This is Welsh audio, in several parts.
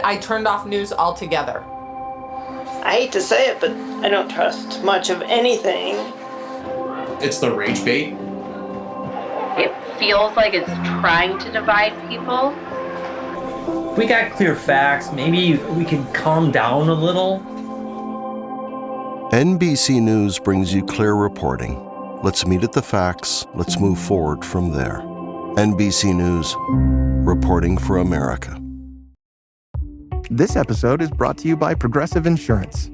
I turned off news altogether. I hate to say it, but I don't trust much of anything. It's the rage bait. It feels like it's trying to divide people. If we got clear facts, maybe we could calm down a little. NBC News brings you clear reporting. Let's meet at the facts. Let's move forward from there. NBC News, reporting for America. This episode is brought to you by Progressive Insurance.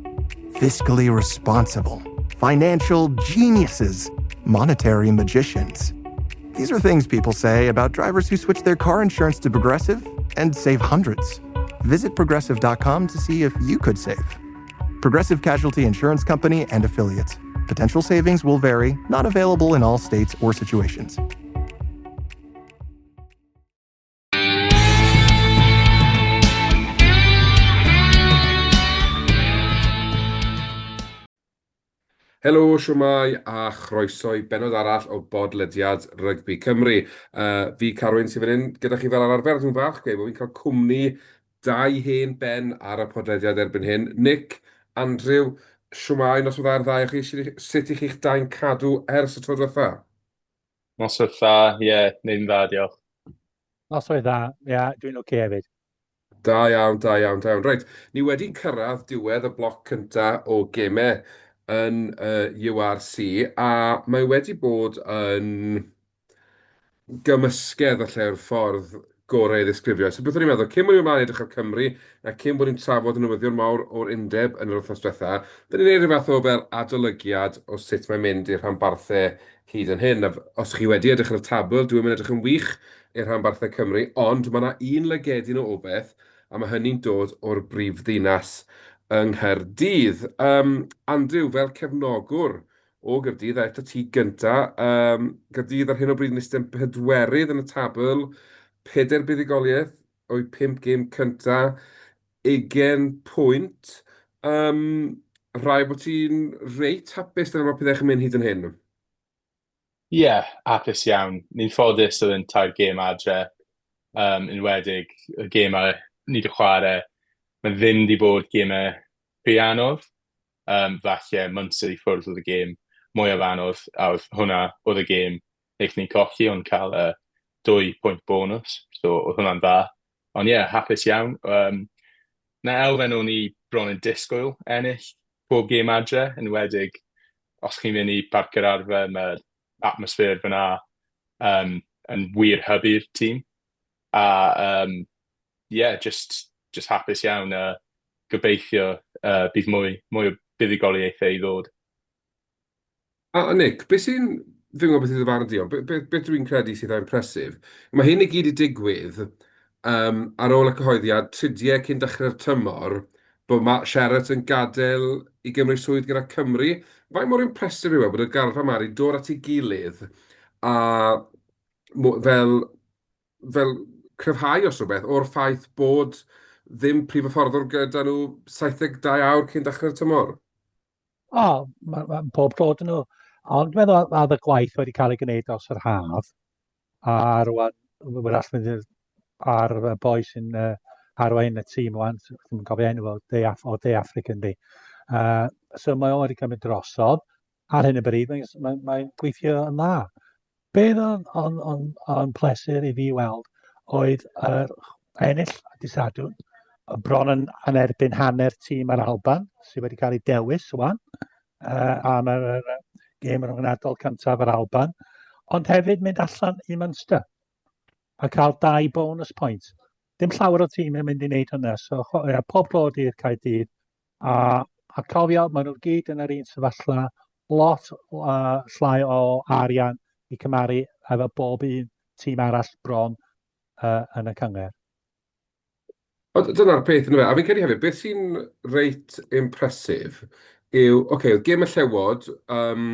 Fiscally responsible, financial geniuses, monetary magicians. These are things people say about drivers who switch their car insurance to Progressive and save hundreds. Visit progressive.com to see if you could save. Progressive Casualty Insurance Company and Affiliates. Potential savings will vary, not available in all states or situations. Helo, shwmae, a chroeso i bennod arall o bodlediad Rygbi Cymru. Uh, fi, Carwyn, sydd fan hyn gyda chi fel ar arfer, dwi'n falch gweud bod fi'n cael cwmni dau hen ben ar y podlediad erbyn hyn. Nick, Andrew, shwmae, noswaith dda i'r ddau o chi, sut i chi'ch dau'n cadw ers y tro diwetha? Noswaith dda, ie, yeah, neud yn dda, diolch. Noswaith dda, ie, yeah, dwi'n oce okay hefyd. Da iawn, da iawn, da iawn. Reit, ni wedi cyrraedd diwedd y bloc cynta o gemau yn y URC, a mae wedi bod yn gymysgedd falle yw'r ffordd gorau i ddisgrifio. So beth o'n i'n meddwl, cyn bod ni'n ymlaen i edrych ar Cymru, a cyn bod ni'n trafod y newyddion mawr o'r undeb yn yr wythnos diwetha, dyn ni'n neud rhyw fath o fel adolygiad o sut mae'n mynd i'r rhanbarthau hyd yn hyn. A os chi wedi edrych ar y tabl, dyw e'm yn edrych yn wych i'r rhanbarthau Cymru, ond mae 'na un lygedyn o obaith, a mae hynny'n dod o'r brifddinas yng Nghaerdydd. Yym, Andrew, fel cefnogwr o Gaerdydd, a eto ti gynta, yym, Gaerdydd ar hyn o bryd yn eistedd yn pedwerydd yn y tabl, pedair buddugoliaeth o'u pump gêm cynta, ugain pwynt. Yym, rhaid bod ti'n reit hapus dyna mae pethau'n mynd hyd yn hyn. Ie, yeah, hapus iawn. Ni'n ffodus oedd yn tair gêm adre, um, enwedig y gêmau ni wedi chwarae. Mae ddim wedi bod gêmau rhy anodd. Um, falle Munster i ffwrdd oedd y gêm mwyaf anodd, a oedd hwnna oedd y gêm wnaethon ni colli, ond cael uh, dwy pwynt bonus, so oedd hwnna'n dda. Ond ie, yeah, hapus iawn. Um, na elfen o'n i bron yn disgwyl ennill pob gêm adre, enwedig os chi'n mynd i Parc yr Arfer, mae'r atmosffer fyna um, yn wir hybu'r tîm. A um, yeah, just, just hapus iawn a gobeithio uh, bydd mwy, mwy o buddugoliaethau i ddod. A Nick, beth sy'n... Fi'n gwybod beth yw dy farn di, ond be, be, beth dwi'n credu sydd eitha impressive, mae hyn i gyd i digwydd um, ar ôl y cyhoeddiad tridiau cyn dechrau'r tymor bod Matt Sherratt yn gadael i gymryd swydd gyda Cymru. Faint mor impressive yw e bod y garfan 'ma wedi dod at ei gilydd a fel, fel cryfhau os rhywbeth o'r ffaith bod ddim prif hyfforddwr gyda nhw 72 awr cyn dechrau'r tymor? O, mae ma pob clod yn nhw. Ond dwi'n meddwl oedd y gwaith wedi cael ei gwneud dros yr haf. A rwan, wrach fynd ar y boi sy'n uh, arwain y tîm rwan, ddim yn cofio enw o, De Af o De Africa yndi. Uh, so mae o wedi cymryd drosodd. Ar hyn o bryd, mae'n mae, mae gweithio yn dda. Be oedd o'n, on, on pleser i fi weld oedd yr ennill dydd Sadwrn, bron yn, yn erbyn hanner tîm yr Alban, sydd wedi cael ei dewis wan, uh, am yr, yr gêm rhyngwladol cyntaf yr Alban, ond hefyd mynd allan i Munster a cael dau bonus point. Dim llawer o tîm yn mynd i wneud hynna, so yeah, pob clod i'r Caerdydd. A, a cofio, maen nhw gyd yn yr un sefyllfa, lot uh, llai o arian i cymaru efo bob un tîm arall bron uh, yn y cynghrair. Ond dyna'r peth, yndyfe? A fi'n credu hefyd, beth sy'n reit impressive yw, oce, okay, oedd gêm y Llewod, um,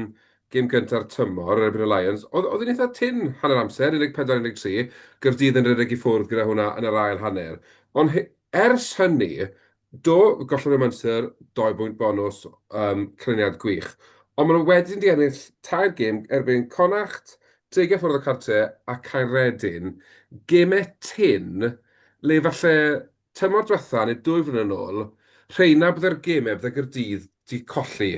gêm gynta'r tymor yn erbyn y Lions, oedd, oedd hi'n eitha tyn hanner amser, 14-13, Gaerdydd yn rhedeg i ffwrdd gyda hwnna yn yr ail hanner. Ond ers hynny, do, gollodd y Munster, doi bwynt bonws, um, canlyniad gwych. Ond maen nhw wedyn 'di ennill tair gêm erbyn Connacht, Dreigiau ffwrdd o cartre a Caeredin, gemau tyn, le falle... Tymor diwetha, neu 2 flynedd yn ôl, rheina bydde'r gemau bydde Gaerdydd 'di colli.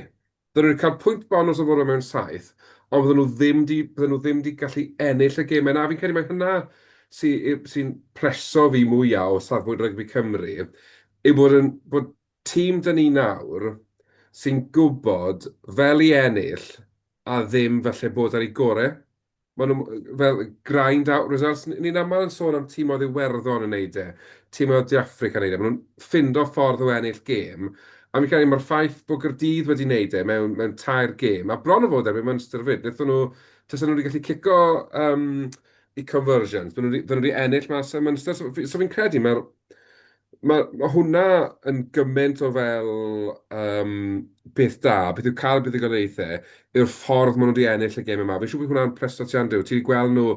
Bydden nhw wedi cael pwynt bonws o fod o mewn saith, ond bydden nhw ddim 'di, bydden nhw ddim 'di gallu ennill y gemau 'na. Fi'n credu mai hynna sy- sy'n pleso fi mwya o safbwynt rygbi Cymru, yw bod yn, bod tîm 'da ni nawr sy'n gwybod fel i ennill a ddim falle bod ar eu gorau. Maen nhw fel grind out results. Ni'n aml yn sôn am timoedd Iwerddon yn wneud e, timoedd De Affrica yn wneud e. Maen nhw'n ffindo ffordd o ennill gêm. A fi'n credu mae'r ffaith bod Gaerdydd wedi wneud e mewn, mewn tair gêm, a bron o fod erbyn Munster 'fyd, wnaethon nhw, tasen nhw wedi gallu cico um, i conversions, bydden nhw wedi, bydden nhw wedi ennill mas ym Munster. So, so fi'n credu mae'r Mae ma' hwnna yn gymaint o fel yym beth da, beth yw cael buddugoliaethau, yw'r ffordd maen nhw 'di ennill y gêm yma. Fi'n siŵr bod hwnna'n presto ti Andrew, ti 'di gweld nhw,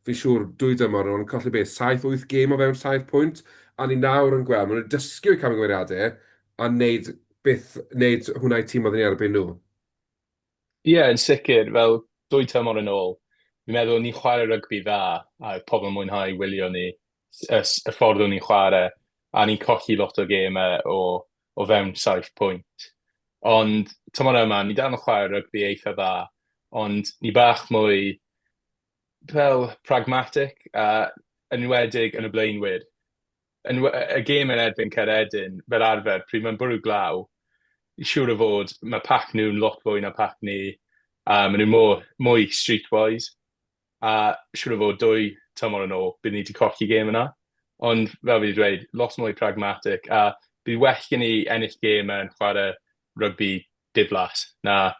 fi'n siŵr, dwy dymor yn ôl yn colli beth, saith, wyth gêm o fewn saith pwynt, a ni nawr yn gweld, maen nhw 'di dysgu o'u camgymeriadau a wneud beth, wneud hwnna i tîm oedd yn eu erbyn nhw. Ie, yn sicr, fel dwy tymor yn ôl, fi'n meddwl o'n ni'n chwarae rygbi dda a oedd pobl yn mwynhau wylio ni, y y ffordd o'n ni'n chwarae, a ni'n colli lot o gemau o o fewn saith pwynt. Ond tymor yma, ni dal yn chwarae rygbi eitha dda, ond ni bach mwy fel pragmatic, a yn enwedig yn y blaenwyr. Yn y gêm yn erbyn Caeredin, fel arfer, pryd mae'n bwrw glaw, siŵr o fod, mae pac nhw'n lot fwy na pac ni, a maen nhw'n mwy, mwy streetwise, a siŵr o fod dwy tymor yn ôl, bydd ni wedi colli gêm yna. Ond fel fi wedi dweud, lot mwy pragmatic, a bydd well gen i ennill gêm yn chwarae rygbi diflas na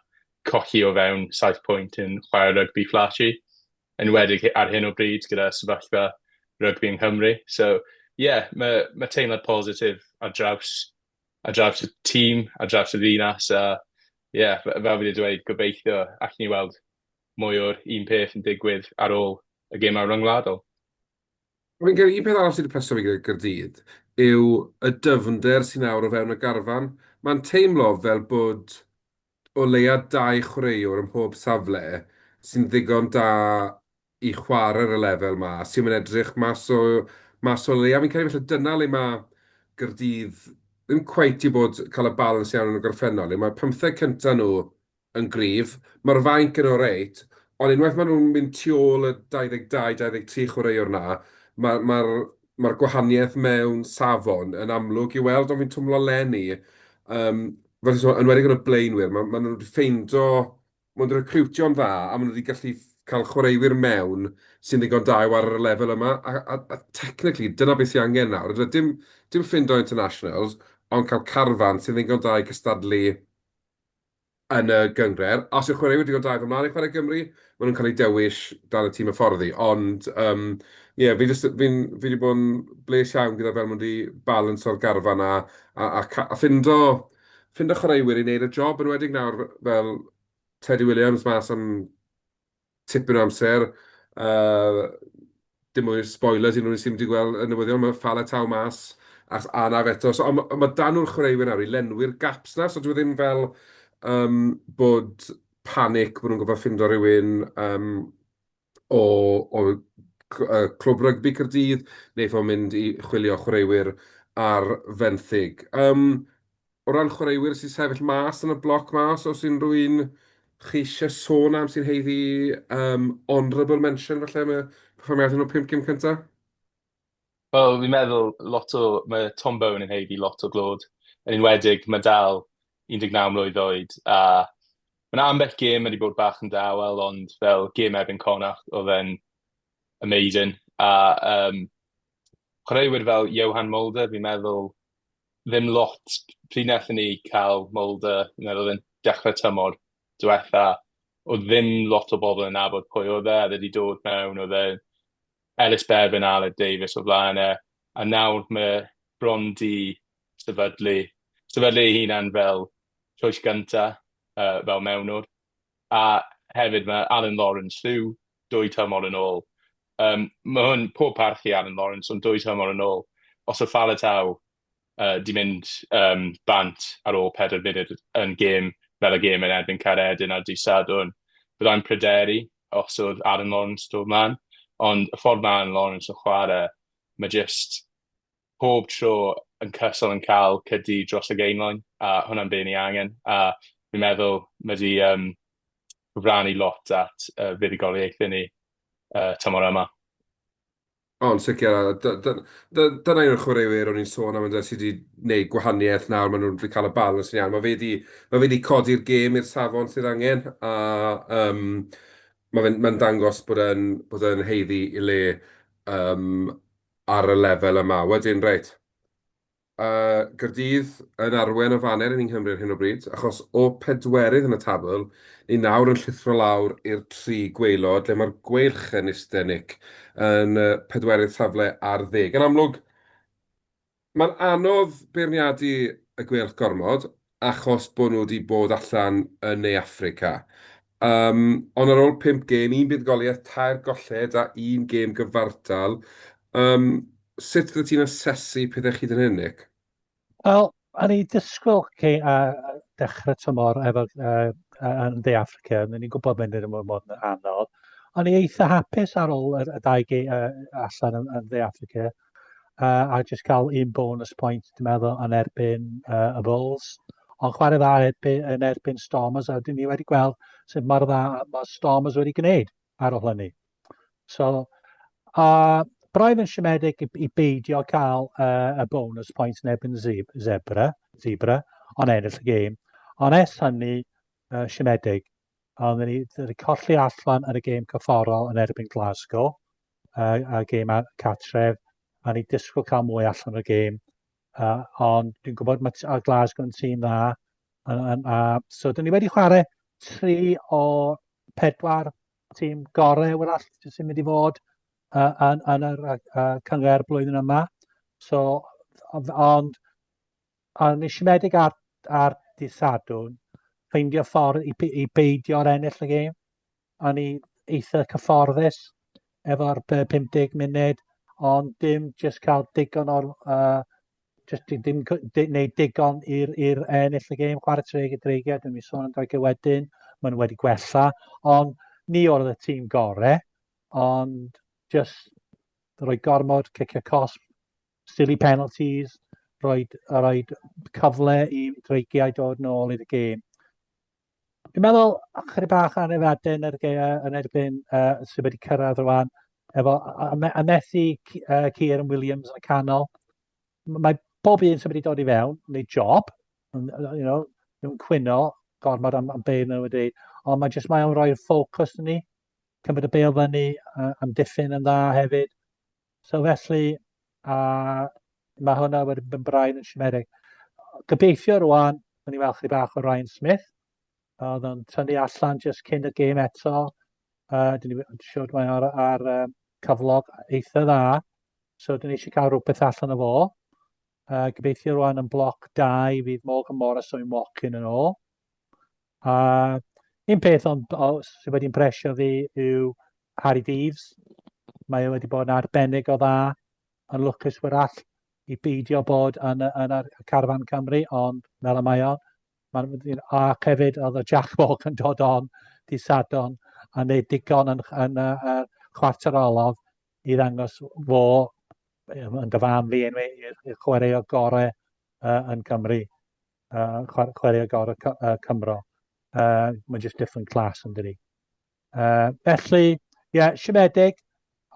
colli o fewn saith pwynt yn chwarae rygbi flashy. Enwedig ar hyn o bryd gyda sefyllfa rygbi yng Nghymru. So ie, yeah, mae, mae teimlad positif ar draws, ar draws y tîm, ar draws y ddinas, a ie, yeah, fel fi wedi dweud, gobeithio allwn ni weld mwy o'r un peth yn digwydd ar ôl y gemau ryngwladol. Fi'n credu un peth arall sydd wedi plesio fi gyda Gaerdydd yw y dyfnder sy'n nawr o fewn y garfan. Mae'n teimlo fel bod o leia dau chwaraewr ym mhob safle sy'n ddigon da i chwarae ar y lefel 'ma, sy'm yn edrych mas o mas o le. A fi'n credu falle dyna le mae Gaerdydd ddim cweit 'di bod cael y balans iawn yn y gorffennol, yw mae'r pymtheg cynta nhw yn gryf, mae'r fainc yn oreit, ond unwaith maen nhw'n mynd tu ôl y 22, 23 chwaraewr 'na, mae'r mae'r mae'r gwahaniaeth mewn safon yn amlwg i'w weld, ond fi'n twmlo leni, yym, fel ti'n sôn, yn enwedig yn y blaenwyr, ma' maen nhw 'di ffeindo, maen nhw 'di recriwtio'n dda, a maen nhw 'di gallu cael chwaraewyr mewn sy'n ddigon da i ware ar y lefel yma, a a a technically dyna beth sy angen nawr, yndyfe? Dim dim ffindo internationals, ond cael carfan sy'n ddigon da i gystadlu yn y gynghrair. Os yw'r chwaraewyr digon da i fod mlaen i chwarae Gymru, maen nhw'n cael eu dewis dan y tîm hyfforddi. Ond yym ie, fi jyst fi'n fi 'di bod yn bles iawn gyda fel maen nhw 'di balanso'r garfan 'na a a ca- a ffindo ffindo chwaraewyr i wneud y job, yn enwedig nawr fel Teddy Williams mas am tipyn o amser. Yy, dim mwy o spoilers i unrhyw un sydd wedi gweld y newyddion, mae Faletau mas as anaf eto. So, ond ma' 'da nhw'r chwaraewyr nawr i lenwi'r gaps 'na, so dyw e ddim fel yym bod panic bod nhw'n gorfod ffindo rhywun yym o o clwb rygbi Caerdydd, neu fod mynd i chwilio chwaraewyr ar fenthyg. Yym, O ran chwaraewyr sy'n sefyll mas yn y bloc 'ma, os oes unrhyw un chi eisiau sôn am sy'n haeddu um, honourable mention falle am y perfformiad yn y pump gêm cynta? Wel, fi'n meddwl lot o... Mae Tom Bowen yn haeddu lot o glod. Yn enwedig, mae dal 19 mlwydd oed, a mae 'na ambell gêm wedi bod bach yn dawel, ond fel gêm erbyn Connacht, oedd e'n amazing. A um, chwaraewyr fel Johan Mulder, fi'n meddwl ddim lot. Pryd wnaethon ni cael Mulder, fi'n meddwl oedd e'n dechrau tymor diwetha, oedd ddim lot o bobl yn nabod pwy oedd e, oedd e wedi dod mewn, oedd e Ellis Bevan a Aled Davies o flaen e, a nawr mae bron di sefydlu, sefydlu ei hunan fel choice gynta, fel mewnwr. A hefyd mae Alan Lawrence rhyw dwy tymor yn ôl. Um, mae hwn, pob parch i Alan Lawrence, ond dwy tymor yn ôl, os oedd Faletau 'di mynd um, bant ar ôl 4 munud yn gêm fel y gêm yn erbyn Caeredin ar dydd Sadwrn, byddai'n pryderu os oedd Aaron Lawrence dod mlaen. Ond y ffordd mae Aaron Lawrence yn chwarae, mae just... pob tro yn cyson yn cael cydi dros y gainline, a hwnna'n be ni angen. A fi'n meddwl mae wedi cyfrannu lot at fuddugoliaethau ni tymor yma. O, yn sicr, a dyna un o'r chwaraewyr o'n i'n sôn am ynde, sydd wedi gwneud gwahaniaeth nawr, maen nhw wedi cael y balans yn iawn. Mae fe 'di mae fe 'di codi'r gêm i'r safon sydd angen, a yym ma' fe'n ma'n dangos bod e'n bod e'n haeddu ei le yym ar y lefel yma. Wedyn, reit, Yy, Gaerdydd yn arwain y faner i ni yng Nghymru ar hyn o bryd, achos o pedwerydd yn y tabl, ni nawr yn llithro lawr i'r tri gwaelod, lle mae'r Gweilch yn iste, Nick, yn y pedwerydd safle ar ddeg. Yn amlwg, mae'n anodd beirniadu y Gweilch gormod, achos bod nhw wedi bod allan yn Ne Affrica. Yym, ond ar ôl pump gêm, un buddugoliaeth, tair golled a un gêm gyfartal, yym, sut fyddet ti'n asesu pethau chyd yn hyn, Nick? Wel, o'n i'n disgwyl okay, dechrau tymor efo, yn De Affrica, o'n i'n gwybod mynd i'n bod yn anodd. O'n i eitha hapus ar ôl y, y dau ge, allan yn, yn De Affrica. A jyst cael un bonus point, dwi'n meddwl, yn erbyn y Bulls. Ond chwarae dda erbyn, yn erbyn Stormers, a dyn ni wedi gweld sut mor dda mae Stormers wedi gwneud ar ôl hynny. So, braidd yn siomedig i, i beidio cael y bonus point yn erbyn Zebra, Zebra, ond ennill y gêm. Ond es hynny, siomedig. Ond ni wedi colli allan yn y gêm cyfforol yn erbyn Glasgow, a gêm cartref, a ni disgwyl cael mwy allan o'r gêm. Ond dwi'n gwybod mae Glasgow yn tîm dda. So, dyn ni wedi chwarae tri o pedwar tîm gorau wrach sy'n mynd i fod yn, yn yr cynghrair blwyddyn yma. So, ond O'n i siomedig ar, ar dydd Sadwrn, ffeindio ffordd i, i beidio ar ennill y gêm. O'n i eitha cyfforddus efo'r 50 munud, ond dim just cael digon o'r... Just dim gwneud digon i'r i'r ennill y gêm, chwarae teg y dreigiau, dwi'n mynd sôn am dreigiau wedyn, maen nhw wedi gwella, ond ni oedd y tîm gorau, ond just rhoi gormod, cicio cosb, silly penalties, rhoi, rhoi cyfle i dreigiau dod nôl i'r gêm. Dwi'n meddwl, chydig bach anifadau yn, yn erbyn uh, sydd wedi cyrraedd rwan, efo, a, a methu Kieran Williams yn y canol. Mae bob un sydd wedi dod i fewn, wneud job, you know, nhw'n cwyno gormod am, am be nhw wedi, ond mae jyst mae o'n rhoi'r ffocws ni, cymryd y bêl fyny, uh, amddiffyn yn dda hefyd. So felly, a mae hwnna wedi bod yn braidd yn siomedig. Gobeithio rwan, o'n i weld chdi bach o Ryan Smith, oedd o'n tynnu allan just cyn y gêm eto. Dyn ni'n siŵr mae ar, ar um, cyflog eitha dda, so dyn ni eisiau cael rhywbeth allan o fo. Gobeithio rwan yn bloc 2 fydd Morgan Morris o'n Watkin yn ôl. A un peth ond o, sydd wedi impresio fi yw Harry Deaves. Mae e wedi bod yn arbennig o dda, yn lwcus wrach i beidio bod yn, yn, yn carfan Cymru, ond fel y mae o. Mae'n, ac hefyd oedd y Jack Morgan dod on di Sadon a wneud digon yn, yn, yn, yn chwarter olaf i ddangos fo yn dy fam fi anyway, i'r chwaraewr gorau uh, yn Cymru. Uh, chwaraewr gorau uh, Cymro. Uh, mae'n just different class yn dydi. Felly, ie, yeah, siomedig,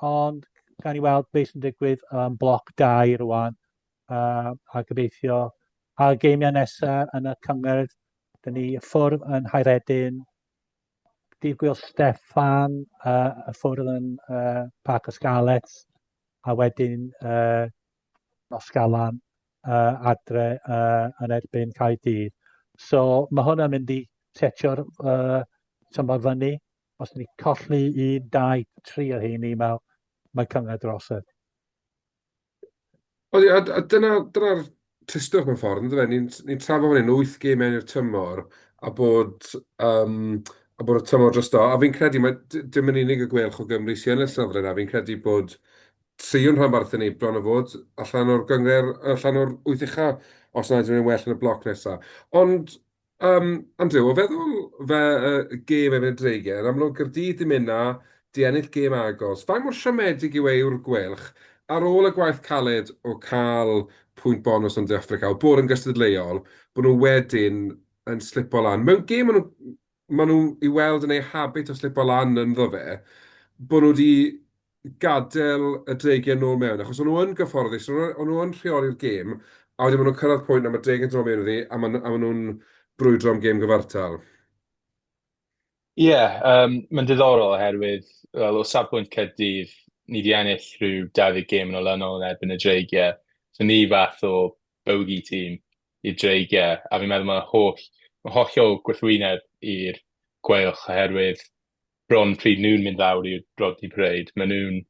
ond gan i weld beth sy'n digwydd yn bloc 2 rwan, a gobeithio a'r geimiau nesaf yn y cyngerdd, dyn ni ffwrdd yn Hairedin, dydd Gwyl Steffan, y ffwrdd yn Parc y Scarlets, a wedyn Nos Galan uh, adre uh, yn erbyn Caerdydd. So mae hwnna'n mynd i setio'r uh, tymor fyny. Os ni colli 1, 2, 3 o heini, mae, mae cyngor drosodd. O, a, a dyna, dyna'r tristwch mewn ffordd, ynddo fe? Ni'n ni trafod fan hyn 8 gêm mewn i'r tymor, a bod, um, a bod y tymor drosto. A fi'n credu, mae, dim yn unig y Gweilch o Gymru sy'n yn y safle yna, fi'n credu bod tri o'n rhanbarthau ni bron o fod allan o'r gynghrair, allan o'r wyth ucha, os na ydyn nhw'n well yn y bloc nesaf. Ond, um, Andrew, o feddwl fe uh, gêm efo'r Dreigiau, yn amlwg Gaerdydd di mynd na, di ennill gêm agos. Faint mor siomedig yw e yw'r Gweilch? ar ôl y gwaith caled o cael pwynt bonus yn De Affrica, o bod yn gystadleuol, bod nhw wedyn yn slipo lan. Mewn gêm maen nhw, maen nhw i weld yn eu habit o slipo lan ynddo fe, bod nhw wedi gadael y Dreigiau nôl mewn, achos o'n nhw yn gyfforddus, o'n nhw yn rheoli'r gêm, a wedyn maen nhw'n cyrraedd pwynt na mae'r Dreigiau'n dod mewn iddi, a maen, a maen nhw'n brwydro am gêm gyfartal. Ie, yeah, mae'n diddorol oherwydd, wel, o safbwynt Caerdydd, ni wedi ennill rhyw 20 gêm yn olynol yn erbyn y Dreigiau. So ni fath o bogey team i'r Dreigiau, a fi'n meddwl mae'n holl, mae hollol gwrthwyneb i'r Gweilch oherwydd bron pryd nhw'n mynd lawr i'r Rodney Parade, maen nhw'n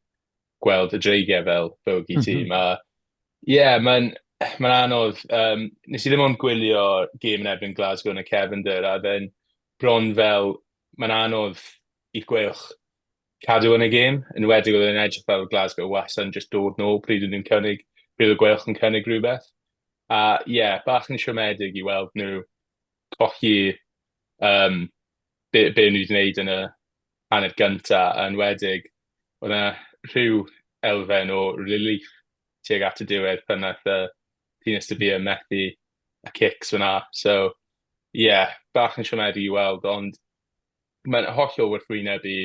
gweld y Dreigiau fel bogey team. A ie, yeah, mae'n ma anodd. Nes i ddim ond gwylio gêm yn erbyn Glasgow yn y cefndir, a then bron fel mae'n anodd i'r Gweilch cadw yn y gêm, yn enwedig oedd e'n edrych fel Glasgow wastad yn just dod nôl pryd o'n nhw'n cynnig, pryd oedd y Gweilch yn cynnig rhywbeth. A ie, yeah, bach yn siomedig i weld nhw colli be, be nhw wedi gwneud yn y hanner gynta, a enwedig oedd yna rhyw elfen o relief tuag at y diwedd pan nath Tinus de Beer methu y cics fyna. So, ie, yeah, bach yn siomedig i weld, ond mae'n hollol wrthwyneb i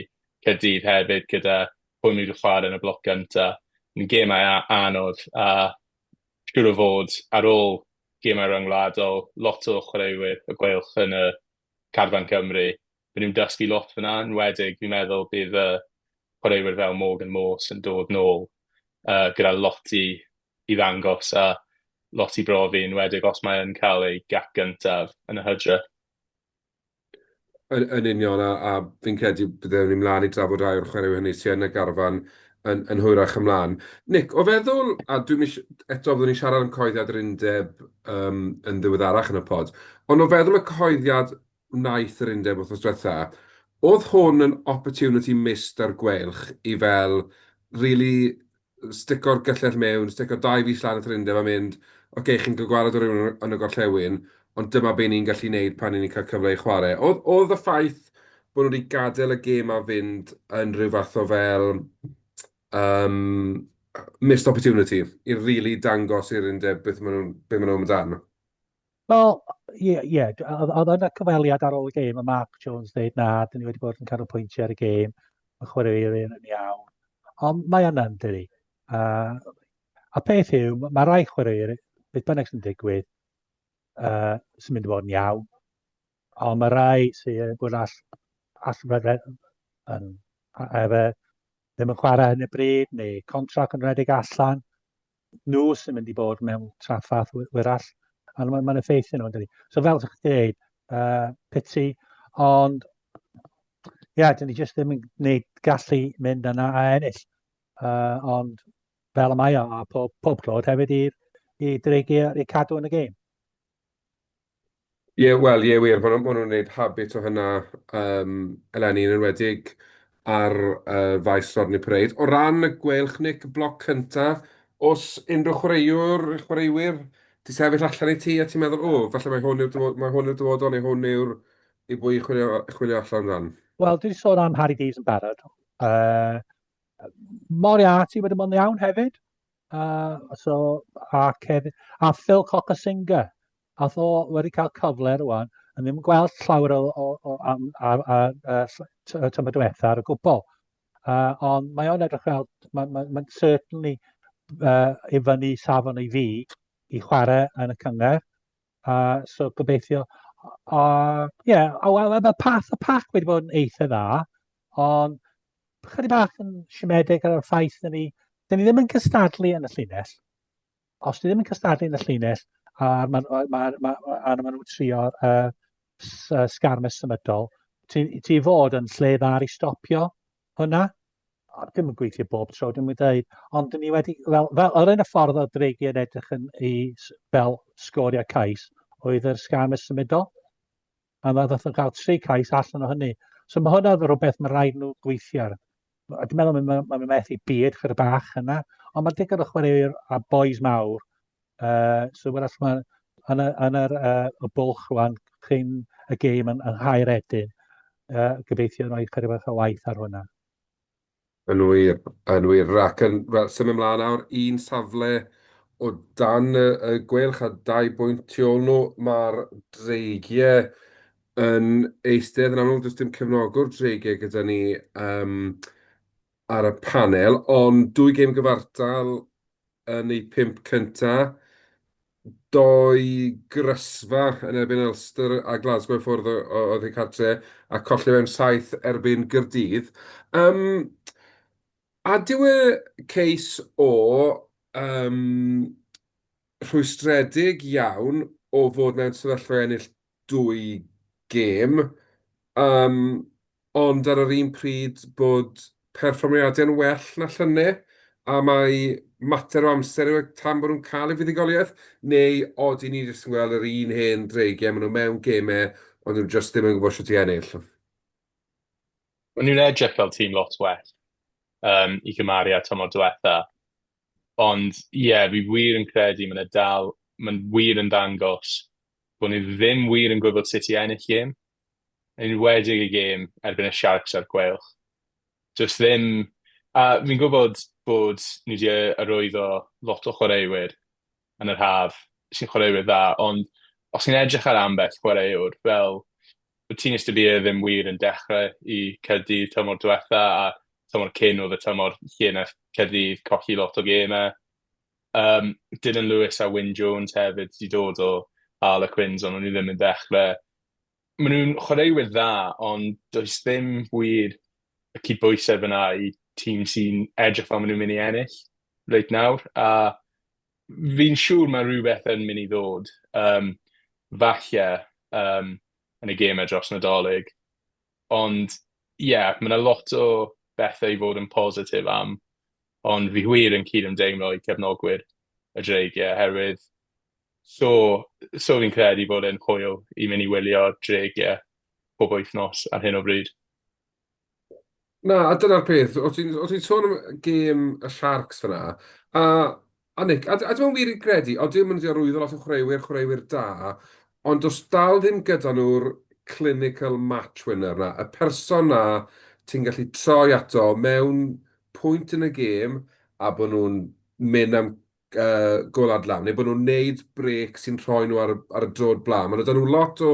Caerdydd hefyd gyda pwy nhw wedi chwarae yn y bloc gynta. Yn gemau anodd a siŵr o fod ar ôl gemau ryngwladol, lot o chwaraewyr y Gweilch yn y carfan Cymru, byd nhw'n dysgu lot fyna, yn enwedig fi'n meddwl bydd y chwaraewyr fel Morgan Morse yn dod nôl gyda lot i, i ddangos a lot i brofi, yn enwedig os mae yn cael ei gap gyntaf yn y hydre. Yn, yn union, a, a fi'n credu byddwn ni'n mlaen i drafod rhai o'r chwaraewyr hynny sydd yn y garfan yn, yn hwyrach ymlaen. Nick, o feddwl, a dwi'n eto byddwn ni'n siarad am cyhoeddiad yr undeb yn ddiweddarach yn y pod, ond o feddwl y cyhoeddiad wnaeth yr undeb wythnos diwetha, oedd hwn yn opportunity missed ar Gweilch i fel really stico'r gyllell mewn, stico 2 fis lan at yr undeb a mynd, oce, okay, chi'n cael gwared o rywun yn y gorllewin, ond dyma be ni'n gallu neud pan ni'n cael cyfle i chwarae. Oedd, oedd y ffaith bod nhw wedi gadael y gêm a fynd yn rhyw fath o fel missed opportunity i really dangos i'r undeb beth maen nhw'n be maen nhw amdan? Wel, ie, ie, oedd yna cyfweliad ar ôl y gêm, a Mark Jones dweud na, dyn ni wedi bod yn canolbwyntio ar y gêm, mae chwaraewyr yn iawn. Ond mae yna yn dydi. A peth yw, mae rai chwaraewyr, beth bynnag sy'n digwydd, sy'n mynd i fod yn iawn. Ond mae rai sy'n bod all yn, efo, ddim yn chwarae yn y bryd, neu contract yn rhedeg allan, nhw sy'n mynd i bod mewn trafferth wyrach, a mae'n ma effeithio nhw, yn dydi. So fel ydych chi'n dweud, pity, ond ie, yeah, dyn ni jyst ddim yn gwneud gallu mynd yna a ennill. Ond fel y mae o, a pob, pob clod hefyd i'r i Dreigiau i cadw yn y gêm. Ie, wel, ie wir, maen nhw'n ma nhw'n gwneud habit o hynna eleni, yn enwedig ar faes Rodney Parade. O ran y Gweilch, Nick, y bloc cynta, oes unrhyw chwaraewr, chwaraewyr, 'di sefyll allan i ti a ti'n meddwl, o, falle mai hwn yw'r dyfodol, mae hwn yw'r dyfodol, neu hwn yw'r i bwy i chwilio, chwilio allan amdan? Wel, dwi wedi sôn am Harri Deaves yn barod. Moriarty wedi bod yn iawn hefyd. So, a, Kevin, a Phil Cokanasiga, ath o wedi cael cyfle rwan, yn ddim yn gweld llawer o am, a tymor diwetha ar y gwbl. Ond mae o'n edrych fel, mae'n ma, ma certainly i fyny safon i fi i chwarae yn y cynghrair. So gobeithio, yeah, a wel, mae path y pac wedi bod yn eitha dda, ond chydig bach yn siomedig ar y ffaith dyn ni, dyn ni ddim yn cystadlu yn y llinell. Os ni ddim yn cystadlu yn y llinell, a mae ma, ma, ma, a ma nhw'n trio'r sgarmes symudol, ti, ti fod yn lle dda i stopio hwnna. O, dim yn gweithio bob tro, dim yn dweud, ond dyn ni wedi, fel yr un y ffordd o Dreigiau yn edrych yn i, fel sgorio cais, oedd yr sgarmes symudol. A mae ddoth yn cael 3 cais allan o hynny. So mae hwnna rhywbeth mae rhaid nhw gweithio ar. Dwi'n meddwl mae ma, ma methu byd chyda bach yna, ond mae digon o chwaraewyr a boys mawr. So wrach mae yn, y, yn yr, y bwlch rwan cyn y gêm yn Nghaeredin, gobeithio rhoi chydig bach o waith ar hwnna. Yn wir, yn wir. Ac yn, wel, symud ymlaen nawr, un safle o dan y, y Gweilch a 2 bwynt tu ôl nhw, mae'r Dreigiau yn eistedd. Yn amlwg, does dim cefnogwr Dreigiau gyda ni ar y panel, ond dwy gêm gyfartal yn eu pump cynta, doi grysfa yn erbyn Ulster a Glasgow i ffwrdd oedd eu cartre, a colli mewn saith erbyn Gaerdydd. A dyw e case o rhwystredig iawn o fod mewn sefyllfa i ennill dwy gêm, ond ar yr un pryd bod perfformiadau'n well na llynedd, a mai mater o amser yw e tan bod nhw'n cael eu fuddugoliaeth, neu odi ni jyst yn gweld yr un hen Dreigiau, maen nhw mewn gemau, ond nhw jyst ddim yn gwybod sut i ennill? Maen nhw'n edrych fel tîm lot well i gymharu â tymor diwetha. Ond ie, yeah, fi wir yn credu mae'n dal, mae'n wir yn dangos bod ni ddim wir yn gwybod sut i ennill gêm. Yn enwedig y gêm erbyn y Sharks a'r Gweilch. Does ddim. A fi'n gwybod bod ni wedi arwyddo lot o chwaraewyr yn yr haf sy'n chwaraewyr dda, ond os chi'n edrych ar ambell chwaraewr, fel bod Tinus de Beer ddim wir yn dechrau i Caerdydd tymor diwetha, a tymor cyn oedd y tymor lle nath Caerdydd colli lot o gemau. Dylan Lewis a Wyn Jones hefyd wedi dod o Harlequins, ond o'n nhw ddim yn dechrau. Maen nhw'n chwaraewyr dda, ond does ddim wir y cydbwysedd fyna i tîm sy'n edrych fel maen nhw'n mynd i ennill reit nawr. A fi'n siŵr mae rhywbeth yn mynd i ddod, falle yn y gemau dros Nadolig. Ond ie, yeah, mae yna lot o bethau i fod yn positif am, ond fi wir yn cyd-ymdeimlo i cefnogwyr y Dreigiau, oherwydd so fi'n credu bod e'n hwyl i mynd i wylio Dreigiau pob wythnos ar hyn o bryd. Na, a dyna'r peth, o ti'n ti sôn am gêm y Sharks fyna, a Nick, a dwi'n wir i gredu, o dim yn arwyddo lot o chwaraewyr, chwaraewyr da, ond does dal ddim gyda nhw'r clinical match winner na, y person na ti'n gallu troi ato mewn pwynt yn y gêm a bod nhw'n mynd am gôl adlam, neu bod nhw'n neud break sy'n rhoi nhw ar y droed blaen. Mae 'da nhw lot o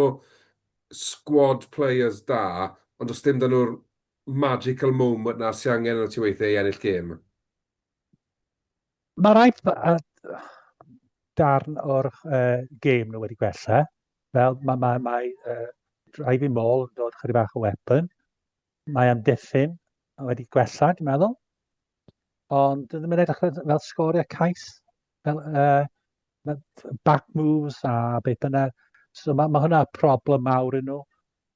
squad players da, ond does dim 'da nhw'r magical moment na sy'n angen arno ti weithiau i ennill gêm. Mae rai darn o'r gêm nhw wedi gwella. Fel mae driving maul yn dod chydig bach o weapon. Mae amddiffyn wedi gwella, dwi'n meddwl. Ond ddim yn edrych fel sgorio cais. Fel back moves a beth bynnag. So mae hwnna problem mawr i nhw.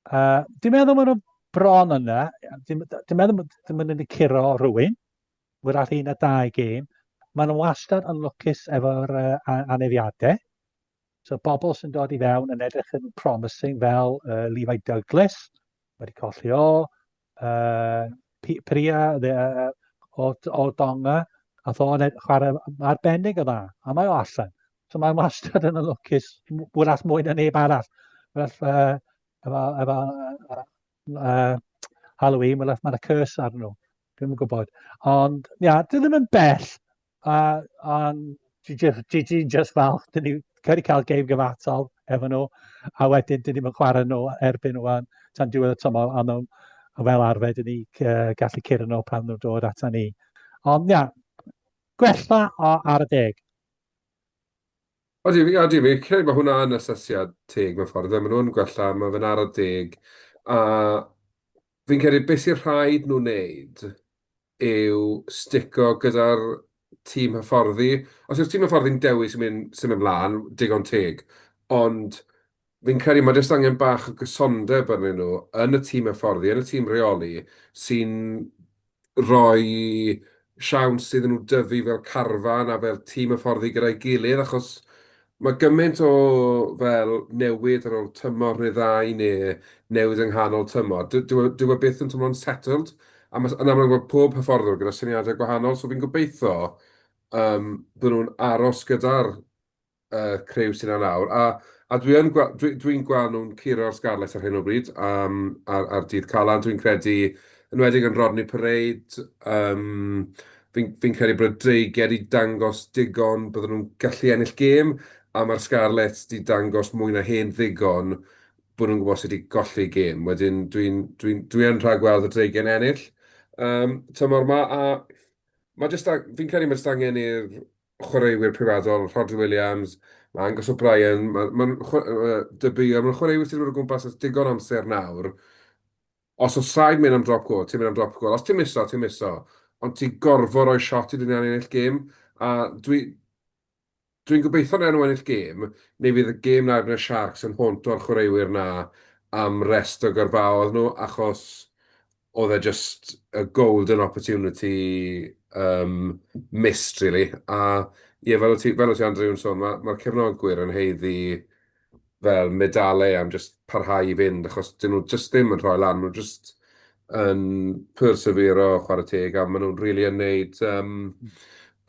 Dwi'n meddwl maen nhw bron yna. Dwi'n meddwl ddim yn mynd i curo rhywun. Wrach un a dau gêm. Maen nhw wastad yn lwcus efo'r anafiadau. So bobl sy'n dod i fewn yn edrych yn promising fel Levi Douglas, wedi colli o, Priya o Donga, a o'n chwarae arbennig o dda, a mae o allan. So mae'n wastad yn lwcus, wrach mwy na neb arall. Wrach, efo Halloween, wrach mae'n curse arnyn nhw. Dwi'm yn gwybod. Ond, ia, dwi ddim yn bell. A dwi just falch, dyn ni wedi cael gêm gyfartal efo nhw, a wedyn dyn ni'n chwarae nhw erbyn wan tan diwedd y tymor, a nhw, a fel arfer, dyn ni gallu curo nhw pan nhw'n dod ata ni. Ond, ia, gwella o ar y deg. Odi, fi'n credu bod hwnna yn asesiad teg mewn ffordd. Maen nhw'n gwella, mae fe'n ar y deg. A fi'n credu beth sy'n rhaid nhw wneud yw stico gyda'r tîm hyfforddi. Os yw'r tîm hyfforddi'n dewis i mynd symud ymlaen, digon teg. Ond fi'n credu mae jyst angen bach o gysondeb arnyn nhw yn y tîm hyfforddi, yn y tîm rheoli, sy'n rhoi siawns iddyn nhw dyfu fel carfan a fel tîm hyfforddi gyda'i gilydd, achos mae gymaint o fel newid ar ôl tymor neu ddau neu newid yng nghanol tymor. Dyw e byth yn teimlo'n settled, a yn amlwg mae pob hyfforddwr gyda syniadau gwahanol, so fi'n gobeithio bod nhw'n aros gyda'r criw sy'n yna nawr. A dwi yn gwa- dwi, dwi'n gweld nhw'n curo'r Scarlets ar hyn o bryd ar dydd Calan. Dwi'n credu Enwedig yn Rodney Parade, um, fi'n fi credu bod y Dreigiau wedi dangos digon bydden nhw'n gallu ennill gêm, a mae'r Scarlets wedi dangos mwy na hen ddigon bod nhw'n gwybod sut i golli gêm. Wedyn dwi'n dwi, dwi yn rhagweld y Dreigiau'n ennill tymor 'ma, a mae jyst, fi'n credu mae jyst angen i'r chwaraewyr prifathol, Rhodri Williams, mae Angus O'Brien, mae ma, De Beer, mae'n chwaraewyr sydd wedi bod o gwmpas ers digon amser nawr. Os oes rhaid mynd am drop goal, ti'n mynd am drop goal. Os ti'n miso, ti'n miso. Ond ti'n gorfod rhoi shot i dyn ennill gêm. A dwi, Dwi'n gobeithio wnawn nhw ennill gêm, neu fydd y gêm 'na erbyn y Sharks yn haunto'r chwaraewyr 'na am rest o gyrfaoedd nhw, achos oedd e just a golden opportunity missed really. A ie, fel o't ti, fel o't ti Andrew yn sôn, mae'r ma cefnogwyr yn haeddu fel medalau am jyst parhau i fynd, achos dyn nhw jyst ddim yn rhoi lan, maen nhw jyst yn persevero, chwarae teg, a maen nhw'n rili yn neud, um,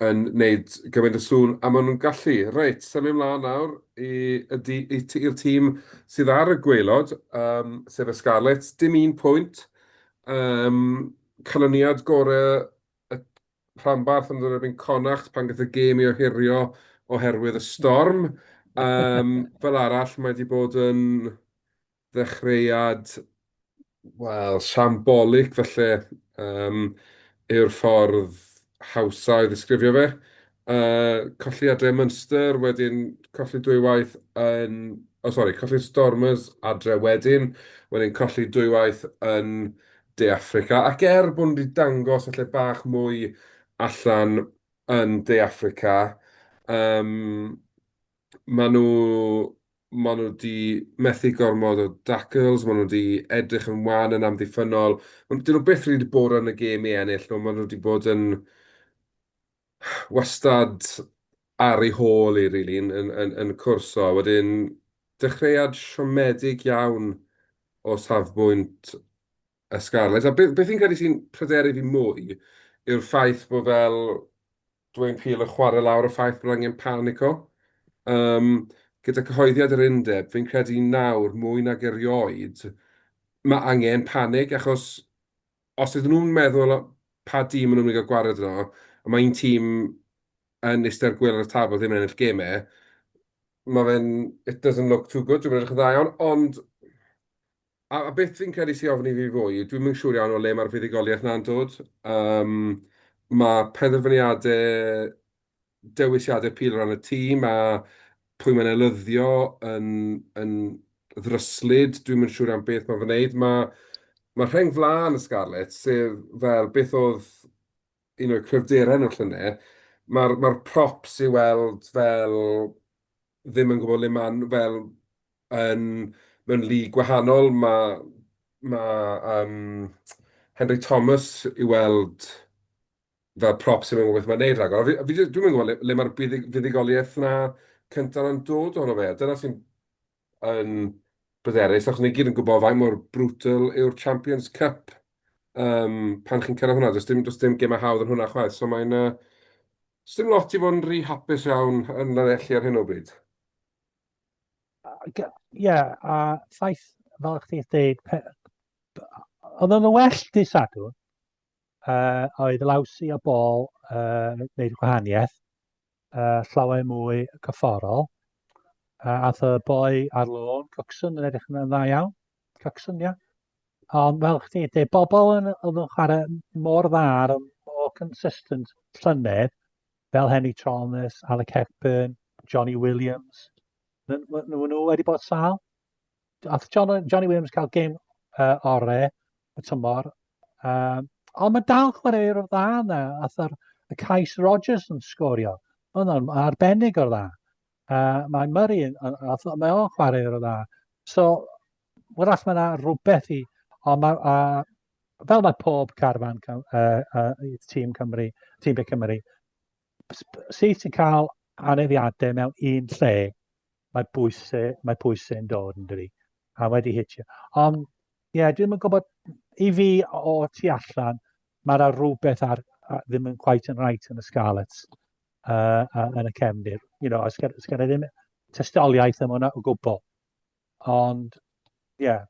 yn neud gymaint o sŵn, a maen nhw'n gallu. Reit, symud ymlaen nawr i, i, i, i'r tîm sydd ar y gwaelod, sef y Scarlets. Dim un pwynt. Canlyniad gorau y rhanbarth yn dod erbyn Connacht pan gath y gêm ei ohirio oherwydd y storm. Fel arall, mae wedi bod yn ddechreuad, wel, shambolic falle, yw'r ffordd hawsa i ddisgrifio fe. Colli adre Munster, wedyn colli dwywaith yn... O, sori, colli'r Stormers adre wedyn, wedyn colli dwywaith yn De Affrica. Ac er bod nhw wedi dangos falle bach mwy allan yn De Affrica, maen nhw, maen nhw wedi methu gormod o tackles, maen nhw wedi edrych yn wan yn amddiffynnol. Dyn nhw byth rili 'di bod yn y gêm i ennill nhw, maen nhw wedi bod yn wastad ar ei hôl hi rili yn yn yn yn cwrso. Wedyn dechreuad siomedig iawn o safbwynt y Scarlets. A beth beth fi'n credu sy'n pryderu fi mwy yw'r ffaith bod fel Dwayne Peel yn chwarae lawr y ffaith bod angen panico. Gyda cyhoeddiad yr undeb, fi'n credu nawr mwy nag erioed mae angen panig, achos os ydyn nhw'n meddwl pa dîm maen nhw'n mynd i gael gwared yno, a mae un tîm yn eistedd ar gwaelod y tabl ddim yn ennill gemau, mae fe'n... it doesn't look too good, dwi'm yn edrych yn dda iawn, ond... A beth fi'n credu sy'n ofni fi fwy, dwi'm yn siŵr iawn o le mae'r fuddugoliaeth 'na'n dod. Mae penderfyniadau, dewisiadau Peel o ran y tîm a pwy mae'n elyddio yn yn ddryslyd. Dwi'm yn siŵr iawn beth mae fe'n wneud. Mae mae rheng flaen y Scarlets, sef fel beth oedd un o'r cryfderau nhw llynedd, mae'r mae'r props i weld fel ddim yn gwybod le maen nhw, fel yn mewn league gwahanol. Mae mae Henry Thomas i weld fel prop sydd ddim yn gwybod beth mae'n wneud rhagor. A fi, fi jyst, dwi'm yn gwybod le, le mae'r buddugoliaeth 'na cyntaf 'na'n dod ohono fe. Dyna sy'n yn bryderus, achos ni gyd yn gwybod faint mor brutal yw'r Champions Cup pan chi'n cyrraedd hwnna. Does dim, does dim gemau hawdd yn hwnna chwaith, so mae'n... Does dim lot i fod yn rhy hapus iawn yn Llanelli ar hyn o bryd. Ie, yeah, a ffaith, fel chdi'n dweud, oedd yn well dydd Sadwrn, oedd Lawsi a Ball wneud gwahaniaeth, llawer mwy cyfforol. Ath y boi ar lôn, Coxon, yn edrych yn dda iawn. Coxon, ia. Ond fel chdi, de, bobl yn, oedd yn chwarae mor dda ar y mor consistent llynedd, fel Henry Thomas, Alec Hepburn, Johnny Williams, nhw, nhw wedi bod sal. Ath John, Johnny Williams cael gêm ore y tymor. Ond mae dal chwaraewyr o'r dda yna. Ath yr, y Cais Rogers yn sgorio. Oedd o'n arbennig o'r dda. Mae Murray, yn, ath, mae o'n chwaraewr o'r dda. So, wrach mae yna rhywbeth i... Ond mae, fel mae pob carfan tîm Cymru, tîm B Cymru, syth ti'n cael anafiadau mewn un lle, mae bwysau, mae pwysau yn dod yn dydi, a wedi hitio. Ond, ie, yeah, dwi'n yn gwybod, i fi o tu allan, mae yna rhywbeth ar, a, ddim yn quite yn right yn y Scarlets, yn y cefndir. You know, sgan i ddim tystiolaeth am hwnna o gwbl. Ond, ie, yeah.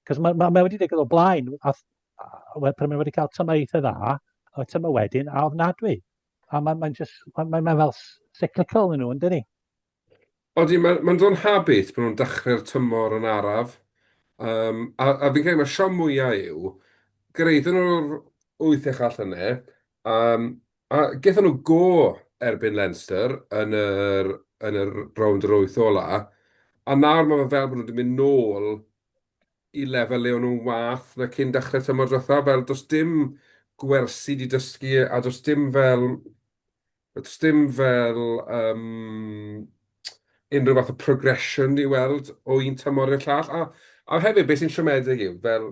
Cos mae, mae, mae wedi digwydd o blaen, ath, Wel, pryd maen nhw wedi cael tymor eitha dda, a tymor wedyn, a ofnadwy. A mae'n mae just, mae'n mae, mae fel cyclical yn nhw, yn dydi? Odi, mae'n ma dod yn habit bod nhw'n dechrau'r tymor yn araf. Um, a, a fi'n credu mae siom mwyaf yw, gyraeddon nhw'r wyth ucha llynedd, um, a gaethon nhw go erbyn Leinster yn yr, yn yr rownd yr wyth ola, a nawr mae fe fel bod nhw wedi mynd nôl i lefel le o'n nhw'n wath na cyn dechrau tymor diwetha, fel does dim gwersi 'di dysgu a does dim fel, does dim fel um, unrhyw fath o progression i weld o un tymor i'r llall. A, a hefyd, beth sy'n siomedig yw, fel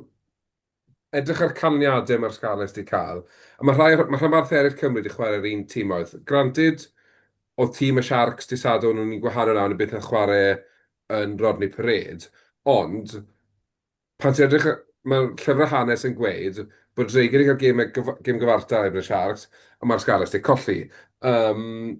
edrych ar canlyniadau mae'r Scarlets 'di cael, a mae rhai, mae rhanbarthau eraill Cymru 'di chwarae'r un timoedd. Granted, oedd tîm y Sharks dydd Sadwrn yn un gwahanol iawn i beth oedd chwarae yn Rodney Parade, ond pan ti'n edrych, mae'r llyfrau hanes yn gweud bod Dreigiau wedi cael gêm, gêm gyfartal erbyn y Sharks, a mae'r Scarlets wedi colli. Um,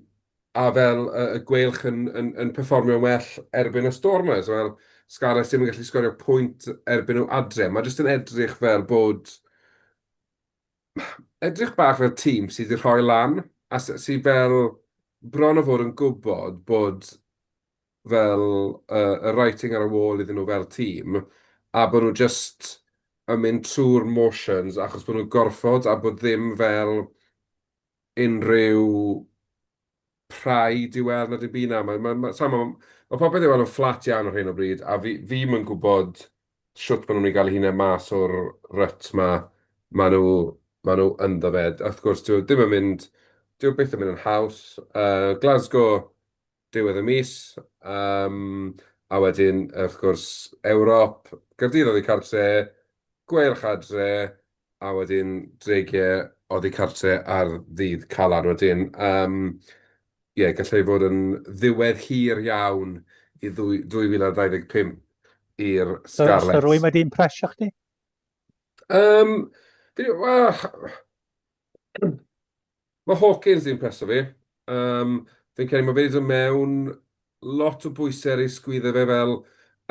a fel y, y Gweilch yn, yn, yn perfformio'n well erbyn y Stormers. Fel Scarlets ddim yn gallu sgorio pwynt erbyn nhw adre. Mae jyst yn edrych fel bod... Edrych bach fel tîm sydd wedi rhoi lan, a sydd fel bron o fod yn gwybod bod fel y, y writing ar y wall iddyn nhw fel tîm, a bod nhw just yn mynd trwy'r motions achos bod nhw'n gorfod a bod ddim fel unrhyw pride i weld na dim byd na. Mae, mae, mae, ma, ma, ma popeth i weld yn fflat iawn ar hyn o bryd, a fi, fi'm yn gwybod shwt maen nhw'n mynd i gael eu hunain mas o'r rut 'ma maen nhw, maen nhw ynddo fe. Wrth gwrs, dyw e ddim yn mynd, dyw e byth yn mynd yn haws. Glasgow diwedd y mis, um, a wedyn, wrth gwrs, Ewrop, Gaerdydd oddi cartre, Gweilch adre, a wedyn Dreigiau oddi cartre ar ddydd Calan wedyn. Um, ie, yeah, gallai fod yn ddiwedd hir iawn i 2025 i'r Scarlets. So, rwy'n wedi impresio chdi? Um, well, Mae Hawkins 'di impreso fi. Yym, fi'n credu mae fe 'di dod mewn lot o bwysau ar ei sgwydde fe fel,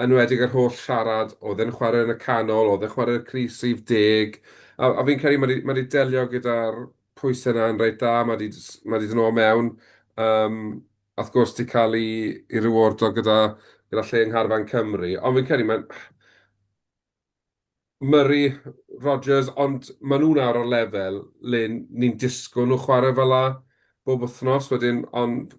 enwedig yr holl siarad, oedd e'n chwarae yn y canol, oedd e'n chwarae'r crys rhif deg, a, a fi'n credu mae 'di, mae 'di delio gyda'r pwysau yna yn reit dda, mae 'di, mae 'di dod nôl mewn. Um, a wrth gwrs 'di cael ei, ei rewardo gyda, gyda lle yng ngharfan Cymru, ond fi'n credu mae'n... Murray, Rogers, ond maen nhw nawr ar lefel le ni'n disgwyl nhw chwarae fel 'na bob wythnos wedyn, ond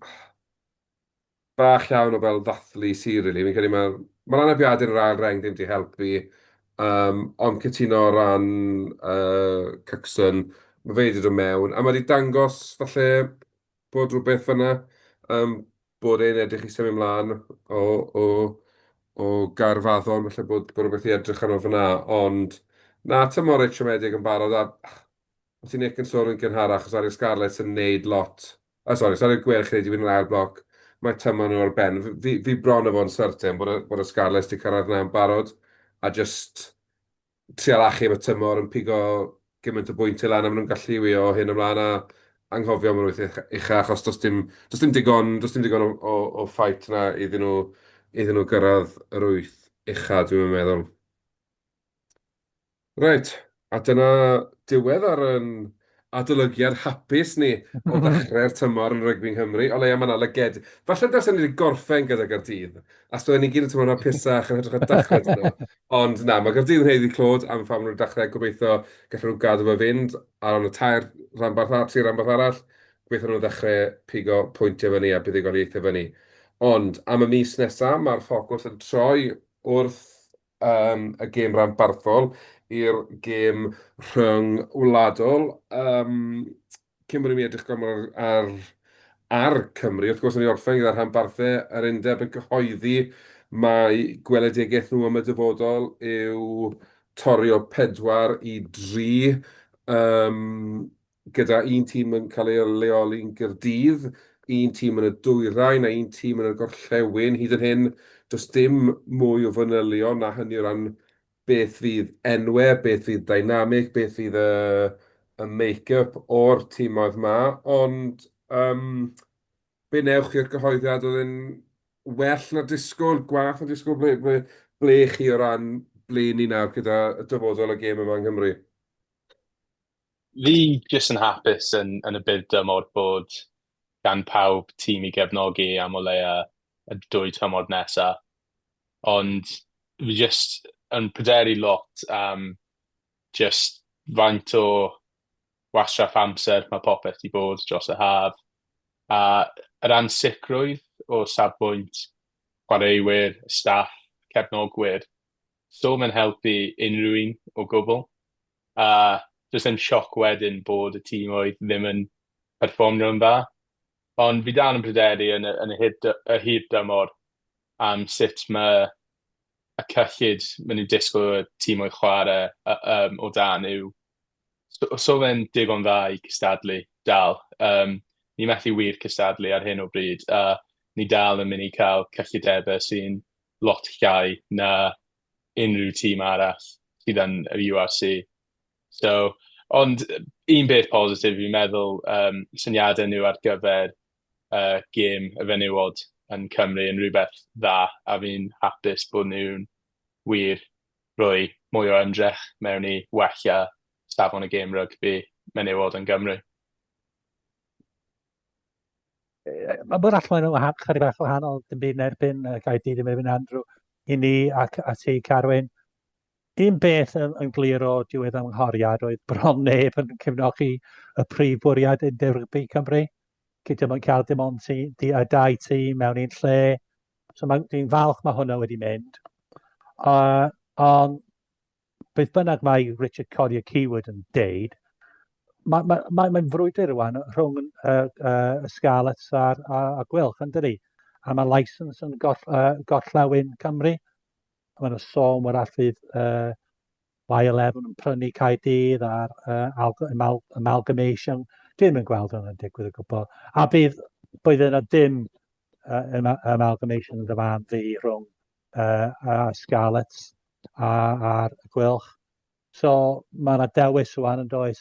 bach iawn o fel ddathlu sy rili. Fi'n credu mae'r mae'r anafiadau yn yr ail reng ddim 'di helpu, yym, ond cytuno o ran yy Cuxton, ma' fe 'di dod mewn a ma' 'di dangos falle bod rhywbeth fan'na, yym, bod e'n edrych i symud mlaen o, o, o Gaerfaddon, falle bod, bod rhywbeth i edrych arno fan'na, ond na, tymor reit siomedig yn barod, a o ti'n Nick yn sôn yn gynharach, os ari'r Scarlets yn neud lot, oh, sorry, os ari'r Gweilch yn neud i fynd yn ail bloc, mae tymor nhw ar ben. Fi, fi bron o fod yn certain bod y, bod y Scarlets 'di cyrraedd 'na yn barod, a just trial achub y tymor yn pigo gymaint o bwyntiau lan a maen nhw'n gallu i o hyn ymlaen a anghofio am yr wyth ucha achos does dim, does dim digon, does dim digon o, o, o fight 'na iddyn nhw, iddyn nhw gyrraedd yr wyth ucha dwi'n meddwl. Reit, a dyna diwedd ar yn adolygiad hapus ni o ddechrau'r tymor yn rygbi yng Nghymru. O leia mae 'na lyged. Falle dylsen ni wedi gorffen gyda Gaerdydd, a so ni gyd yn teimlo'n hapusach yn hytrach na dechrau 'da nhw. Ond na, mae Gaerdydd yn haeddu clod am pam maen nhw'n dechrau. Gobeithio gallen nhw gadw fe fynd ar ôl y tair rhanbarth, tri rhanbarth arall. Gobeithio nhw'n ddechrau pigo pwyntiau fyny a buddugoliaethau fyny. Ond am y mis nesaf, mae'r ffocws yn troi wrth um, y gêm ranbarthol i'r gêm rhyngwladol. Um, cyn bod ni'n edrych gormod ar, ar, ar Cymru, wrth gwrs, o'n i orffen gyda'r rhanbarthau, yr undeb yn cyhoeddi mai gweledigaeth nhw am y dyfodol yw torri o 4 i 3. Um, gyda un tîm yn cael ei leoli yn Gaerdydd, un tîm yn y dwyrain a un tîm yn y gorllewin. Hyd yn hyn, does dim mwy o fanylion na hynny o ran beth fydd enwau, beth fydd dynamic, beth fydd y, y make-up o'r timoedd 'ma, ond um, be wnewch chi o'r cyhoeddiad oedd yn well na'r disgwyl, gwaeth na'r disgwyl, ble, ble, ble chi o ran ble ni nawr gyda y dyfodol y gêm yma yng Nghymru? Fi jyst yn hapus yn, yn y byr dymor bod gan pawb tîm i gefnogi am o leia y dwy tymor nesa. Ond fi jyst yn pryderu lot am jyst faint o wastraff amser mae popeth 'di bod dros y haf, a yr ansicrwydd o safbwynt chwaraewyr, staff, cefnogwyr, so mae'n helpu unrhyw un o gwbl. A does dim sioc wedyn bod y tîmoedd ddim yn perfformio'n dda. Ond fi dal yn pryderu yn y, yn y, hir, y hir dymor am sut mae y cyllid maen nhw'n disgwyl y tîmoedd chwarae um, o dan yw So, so fe'n digon dda i cystadlu dal. Um, ni methu wir cystadlu ar hyn o bryd, a ni dal yn mynd i cael cyllidebau sy'n lot llai na unrhyw tîm arall sydd yn yr URC. So, ond un beth positif fi'n meddwl, um, syniadau nhw ar gyfer uh, gêm y fenywod yn Cymru yn rhywbeth dda, a fi'n hapus bod nhw'n wir rhoi mwy o ymdrech mewn i wella safon y gêm rygbi menywod yn Gymru. Mae bod allan nhw chydig bach wahanol, dim byd yn erbyn Gaerdydd, dim erbyn Andrew, i ni ac a ti, Carwyn. Un beth yn, yn glir o diwedd ymghoriad oedd bron neb yn cefnogi y prif bwriad Undeb Rygbi Cymru. Gyda mae'n cael dim ond ti, di, a dau tîm mewn un lle. So dwi'n falch mae hwnna wedi mynd. Ond beth bynnag mae Richard Collier Keywood yn deud, mae'n ma, ma, ma frwydr rwan rhwng y Scarlets a'r a, a Gwylch, yn dydi? A mae licence yn goll, gorllewin Cymru. Mae yna sôn wrach fydd Y11 yn prynu Caerdydd a'r amal amalgamation. Dwi ddim yn gweld hwnna'n digwydd o gwbl. A bydd, bydd yna dim amalgamation yn dy fan fi rhwng a Scarlets a, a'r Gweilch. So mae yna dewis rwan yn does.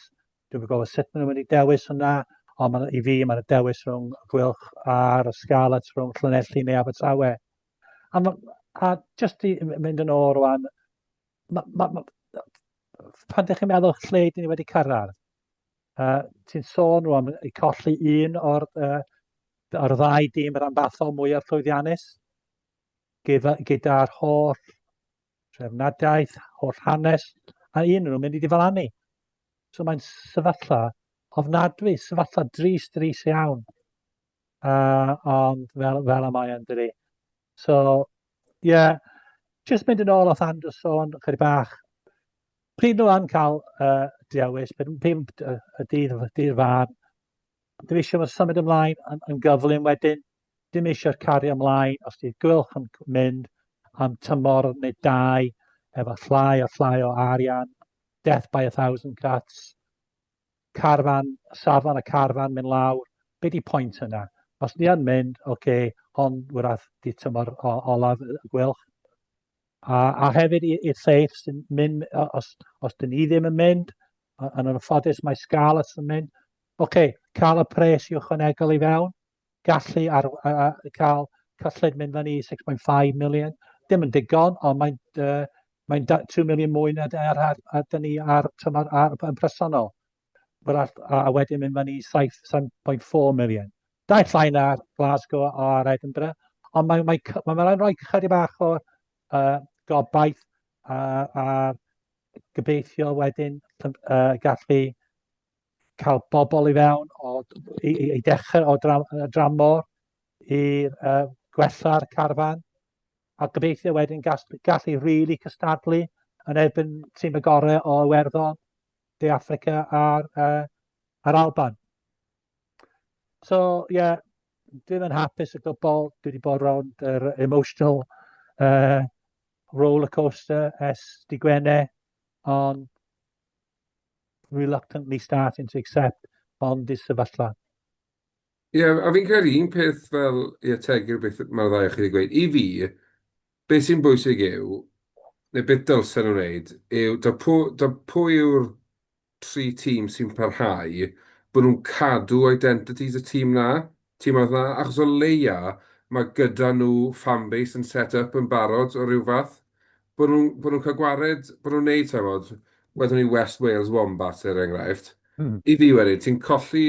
Dwi'n gwybod sut maen nhw'n mynd i dewis hwnna, ond ma, i fi mae yna dewis rhwng y Gweilch a'r Scarlets rhwng Llanelli neu Abertawe. A, ma, a just i mynd yn ôl rwan, ma, ma, ma, pan ydych chi'n meddwl lle dyn ni wedi cyrraedd, ti'n sôn rwan i colli un o'r, o'r ddau dîm ranbarthol mwyaf llwyddiannus, gyda'r gyda holl trefnadaeth, holl hanes, a un o'n nhw'n mynd i ddiflannu. So mae'n sefyllfa ofnadwy, sefyllfa dris, dris iawn. Ond fel, fel y mae yn dydi. So, ie, yeah, just mynd yn ôl off Andrew sôn, chydig bach. Pryd nhw yn cael dewis, pryd, pryd y dydd, dydd fan, dim eisiau fod symud ymlaen yn, yn gyflym wedyn, dim eisiau'r cario ymlaen, os di'r Gweilch yn mynd am tymor neu dau, efo llai a llai o arian, death by a thousand cuts, carfan, safon y carfan mynd lawr, be di pwynt yna? Os ni yn mynd, oce, okay, hon wrach di tymor olaf y Gweilch. A, a hefyd i'r lleill sy'n mynd, os, os dyn ni ddim yn mynd, yn anffodus mae Scarlets yn mynd, oce, okay, cael y pres i ychwanegol i fewn, gallu ar, a, a, cael cyllid mynd fyny i 6.5 million. Dim yn digon, ond mae'n uh, mae 2 million mwy na ar, ar, ar, dyn ni ar tymor ar, yn presennol. A, a wedyn mynd fyny i 7.4 million. Daeth llai na Glasgow a'r Edinburgh, ond mae'n mae, mae, mae, mae rhoi chydig bach o gobaith a, a gobeithio wedyn gallu cael bobl i fewn o, i, i, i dechrau o dra, dramor i gwella'r carfan a gobeithio wedyn gall, gallu rili really cystadlu yn erbyn tîm y gorau o Iwerddon, De Affrica a'r, a'r Alban. So, ie, yeah, dwi'n yn hapus o gwbl. Dwi wedi bod rownd yr emotional roller coaster ers di Gwener, ond reluctantly starting to accept ond i sefyllfa. Ie, yeah, a fi'n credu un peth fel i ategu'r beth mae'r ddau o chi wedi gweud, i fi, beth sy'n bwysig yw, neu beth dylsen nhw wneud, yw, da pwy, da pwy yw'r tri tîm sy'n parhau, bod nhw'n cadw identities y tîm 'na, tîmoedd 'na, achos o leia mae gyda nhw fanbase yn set up yn barod o ryw fath. Bod nhw'n bod nhw'n cael gwared, bod nhw'n neud, timod, wedwn ni West Wales Wombats er enghraifft. I fi wedyn, ti'n colli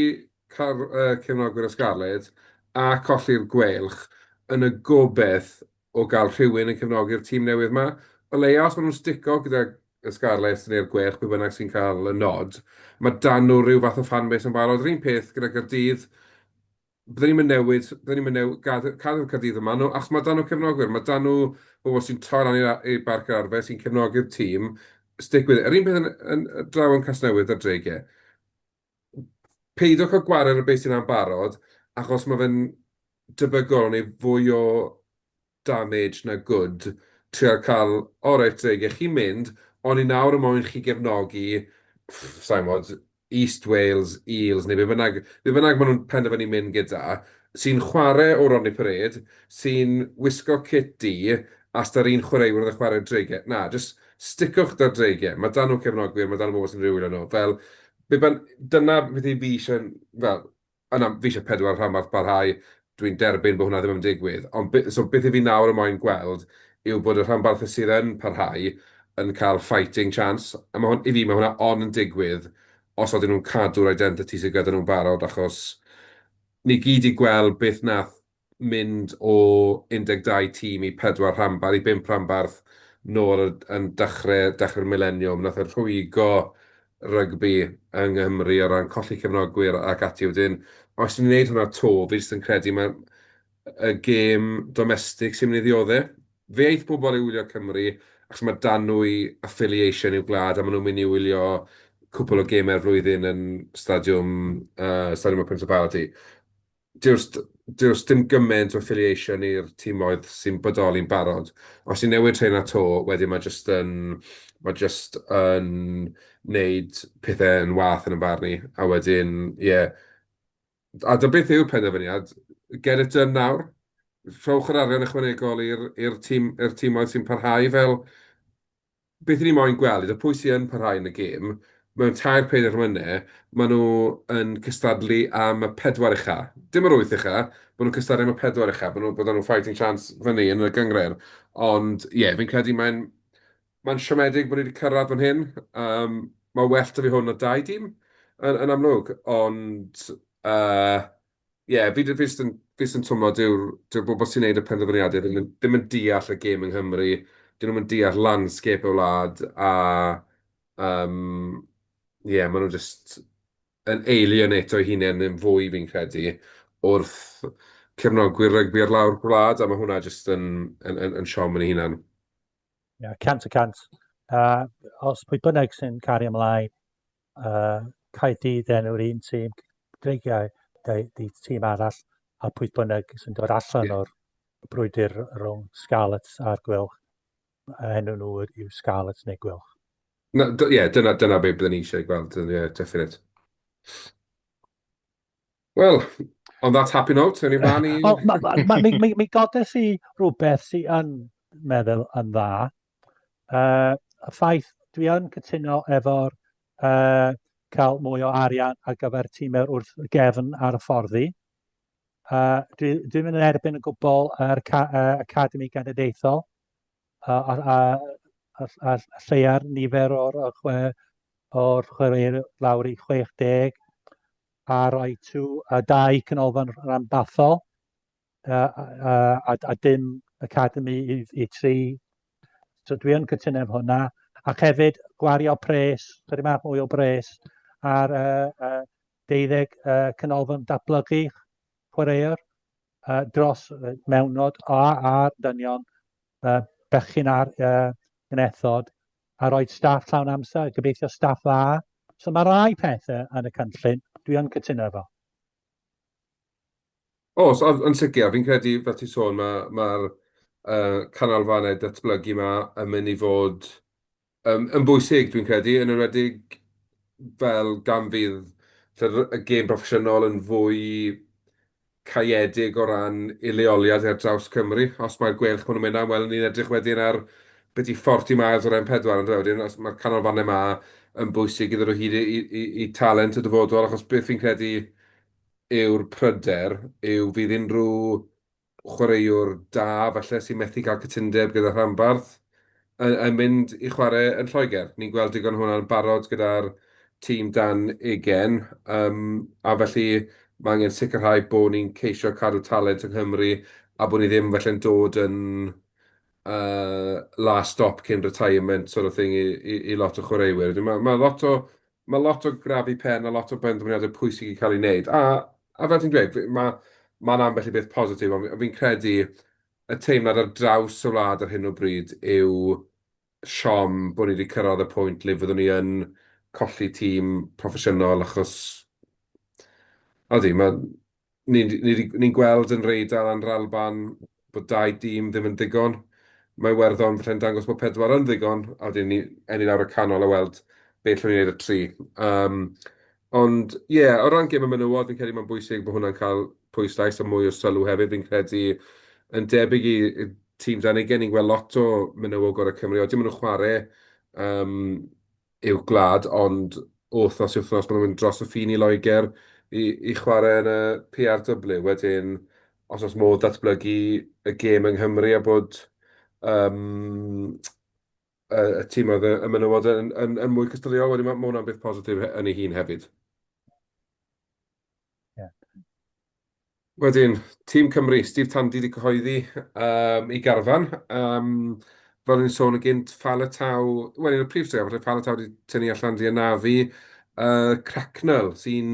car, cefnogwyr y Scarlets a colli'r Gweilch yn y gobaith o gael rhywun yn cefnogi'r tîm newydd 'ma. O leia, os maen nhw'n stico gyda y Scarlets neu'r Gweilch, pwy bynnag sy'n cael y nod, mae 'da nhw ryw fath o fanbase yn barod. Yr un peth gyda Gaerdydd, bydden ni'm yn newid, bydden ni'm yn new- gad- cadw Caerdydd yma nhw, achos mae 'da nhw cefnogwyr, mae 'da nhw bobl sy'n troi lan i'r i Barc yr Arfau, sy'n cefnogi'r tîm, stick with it. Yr un peth yn, yn, draw yn Casnewydd a'r Dreigiau. Peidiwch â gwared ar beth sy'n ambarod, achos mae fe'n debygol o wneud fwy o damage na good trio cael, o reit Dreigiau, chi'n mynd, ond ni nawr yn moyn chi gefnogi, sa i'n gwybod, East Wales, Eels, neu be bynnag, be bynnag maen nhw'n penderfynu mynd gyda, sy'n chwarae o Rodney Parade, sy'n wisgo kit du, a s'da'r un chwaraewyr oedd yn chwarae'r Dreigiau. Na, jyst sticwch 'da'r Dreigiau. Mae 'da nhw cefnogwyr, mae 'da nhw bobl sy'n rili wylio nhw. Fel, be byn-, dyna beth i fi eisiau, fel, yna, fi eisiau pedwar rhanbarth barhau, dwi'n derbyn bod hwnna ddim yn digwydd, ond be, so beth i fi nawr yn moyn gweld yw bod y rhanbarthau sydd yn parhau yn cael fighting chance, a mae hwn, i fi, mae hwnna ond yn digwydd os ydyn nhw'n cadw'r identity sydd gyda nhw'n barod, achos ni gyd 'di gweld beth wnaeth mynd o 12 tîm i pedwar rhanbarth, i bump rhanbarth nôl yn dechrau, dechrau'r mileniwm. Wnaeth e rhwygo rygbi yng Nghymru o ran colli cefnogwyr ac ati. Wedyn, os ni'n gwneud hwnna 'to, fi jyst yn credu mae y gêm domestig sy'n mynd i ddioddef. Fe aeth pobl i wylio Cymru achos mae 'da nhw affiliation i'w gwlad a maen nhw'n mynd i wylio cwpl o gemau'r flwyddyn yn stadiwm, Stadiwm y Principality. Dyw'r st- dyw'r dim gymaint o affiliation i'r timoedd sy'n bodoli'n barod. Os ti'n newid rheina 'to, wedyn mae jyst yn, mae jyst yn wneud pethau yn waeth yn 'y barn i. A wedyn, ie. A dyna beth yw'r penderfyniad, get it done nawr. Rhowch yr arian ychwanegol i'r i'r tîm, i'r timoedd sy'n parhau fel... Beth 'y ni moyn gweld yw pwy sy yn parhau yn y gêm, mewn tair, pedair mlynedd, maen nhw yn cystadlu am y pedwar ucha. Dim yr wyth ucha, maen nhw'n cystadlu am y pedwar ucha, bod nhw bod 'da nhw fighting chance fyny yn y gynghrair. Ond ie, fi'n credu mae'n mae'n siomedig bod ni wedi cyrraedd fan hyn. Yym, mae well 'da fi hwn na dau dîm, yn yn amlwg, ond yy ie, fi fi jyst yn fi jyst yn twmlo dyw'r dyw'r bobl sy'n wneud y penderfyniadau ddim yn ddim yn deall y gêm yng Nghymru, dyn nhw'm yn deall landscape y wlad, a yym ie, maen nhw jyst yn alienate o'u hunain yn fwy fi'n credu wrth cefnogwyr rygbi ar lawr gwlad, a mae hwnna jyst yn yn yn yn siom yn ei hunan. Ie, 100%. Uh, os pwy bynnag sy'n cario ymlaen, Caerdydd enw'r un tîm, Dreigiau di tîm arall, a pwy bynnag sy'n dod allan yeah. o'r brwydr rhwng Scarlets a'r Gweilch, enw nhw yw Scarlets neu Gweilch. Ie, yeah, dyna, dyna be byddwn ni eisiau gweld, ie, yeah, definite. Wel, on that happy note, ewn ni mlaen i... Wel, ma, ma, ma, mi, mi, mi godes i rhywbeth sy'n yn meddwl yn dda. Y ffaith, dwi yn cytuno efo'r cael mwy o arian ar gyfer tîmau wrth gefn ar y fforddi. Dwi, dwi'n mynd yn erbyn y gwbl yr Academi Genedlaethol a, a, a, a, a lleia'r nifer o'r, o'r, chwe, o'r chwaraewyr lawr i 60 a rhoi two, a dau canolfan ranbarthol a, a, a, a dim academy i, i tri. So dwi yn cytuno efo hwnna. Ac hefyd gwario pres, chydig bach mwy o bres ar 12 canolfan datblygu chwaraewr uh, dros uh, mewnod a ar dynion, uh, bechgyn ar uh, genethod, a rhoi staff llawn amser, gobeithio staff dda. So mae rai pethau yn y cynllun dwi yn cytuno efo. Oes, yn sicr, fi'n credu, fel ti'n sôn, mae'r ma, uh, canolfannau datblygu yma yn mynd i fod yn bwysig, dwi'n credu, yn enwedig fel gan fydd y gêm broffesiynol yn fwy caeedig o ran ei leoliad ar draws Cymru. Os mae'r Gweilch maen nhw'n mynd am, wel, ni'n edrych wedyn ar beth i 40 miles o'r M4, ond wedyn os mae'r canolfannau yma yn bwysig i ddod o hyd i, i, i, i talent y dyfodol, achos beth fi'n credu yw'r pryder yw fydd unrhyw chwaraewr da falle sy'n methu cael cytundeb gyda rhanbarth yn, yn mynd i chwarae yn Lloegr. Ni'n gweld digon hwnna'n barod gyda'r tîm dan ugain, yym, a felly mae angen sicrhau bod ni'n ceisio cadw talent yng Nghymru a bod ni ddim felly'n dod yn yy last stop cyn retirement sort of thing i i i lot o chwaraewyr. Wedyn ma' ma' lot o ma' lot o grafu pen a lot o benderfyniadau pwysig i cael eu wneud. A a fel ti'n dweud, ma' ma' 'na ambell i beth positif, ond fi'n credu y teimlad ar draws y wlad ar hyn o bryd yw siom bod ni wedi cyrraedd y pwynt le fyddwn ni yn colli tîm proffesiynol achos odi, mae... ni'n ni ni'n gweld yn Reidar a'n Ralban bod dau dîm ddim yn ddigon. Mae Iwerddon falle'n dangos bod pedwar yn ddigon, a wedyn ni ewn ni lawr y canol a weld beth allwn ni wneud â tri. Yym, ond ie, o ran gêm y menywod, fi'n credu mae'n bwysig bod hwnna'n cael pwyslais a mwy o sylw hefyd. Fi'n credu yn debyg i tîm dan ugain, ni'n gweld lot o menywod gorau Cymru, odi maen nhw'n chwarae yym i'w gwlad, ond o wythnos i wythnos maen nhw'n mynd dros y ffin i Loegr i i chwarae yn y PRW. Wedyn, os oes modd datblygu y gêm yng Nghymru a bod yym y y timoedd y y menywod yn yn yn mwy cystadleuol, wedyn ma' ma' hwnna'n beth positif yn ei hun hefyd. Yeah. Wedyn, tîm Cymru, Steve Tandy 'di cyhoeddi um, ei garfan. Um, fel o'n i'n sôn yn gynt, Faletau, wel, un o'r prif straeon, falle Faletau wedi tynnu allan di anafu. Cracknell, sy'n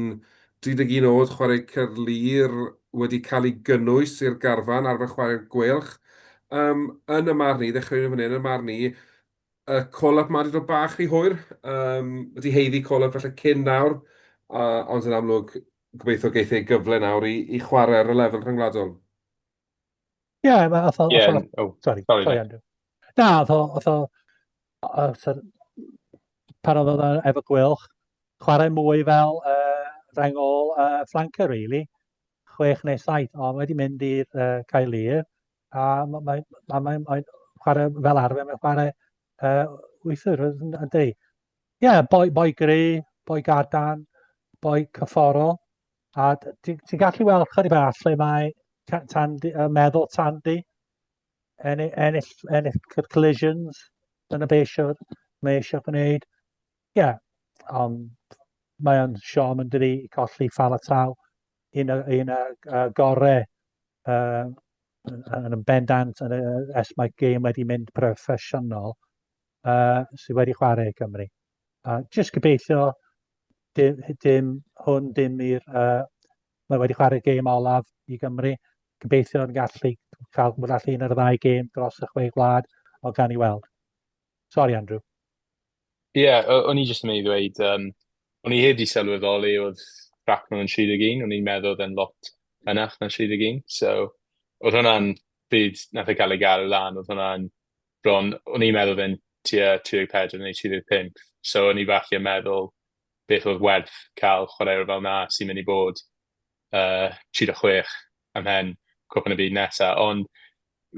31 oed, chwarae Caerlŷr, wedi cael ei gynnwys i'r garfan arfer chwarae'r Gweilch. Um, yn y marn i, ddechreuwn fan hyn, yn y marn i, y call-up ma 'di dod bach rhy hwyr. Yym, wedi haeddu call-up falle cyn nawr, a, ond yn amlwg, gobeithio geith ei gyfle nawr i, i chwarae ar y lefel rhyngwladol. Ie, yeah, mae oedd o... Yeah, oh, sorry, sorry, sorry Andrew. Na, oedd o, oedd o, pan oedd o efo Gweilch, chwarae mwy fel rheng ôl flanker, really. 6 neu 7, ond wedi mynd i'r Caerlŷr, a mae'n mae, mae, mae, mae chwarae fel arfer, mae'n chwarae wythwr, yn dydi. Ie, yeah, boi, boi gry, boi gadarn, boi cyfforol, a ti'n ti gallu weld chydig bach lle mae Tandy, meddwl Tandy, ennill, ennill, ennill collisions, dyna be eisiau, mae eisiau gwneud. Ie, yeah, ond mae o'n siom yn dydi i colli Faletau, un o, un o gorau yn bendant yn ers mae gêm wedi mynd proffesiynol sydd wedi chwarae i Gymru. Jyst gobeithio dim, dim hwn dim i'r... Mae wedi chwarae gêm olaf i Gymru. Gobeithio yn gallu cael bod allu un o'r ddau gêm dros y chwe gwlad, ond gan i weld. Sorry, Andrew. Ie, yeah, o'n i jyst yn mynd i ddweud, o'n i heb di sylweddoli oedd Cracknell yn 31, o'n i'n meddwl oedd e'n lot hynach na 31, so oedd hwnna'n pryd nath e cael ei gael lan, oedd hwnna'n bron, o'n i'n meddwl oedd e'n tua 34 neu 35, so o'n i falle yn meddwl beth oedd werth cael chwaraewr fel 'na sy'n mynd i bod 36 ymhen Cwpan y Byd nesaf, ond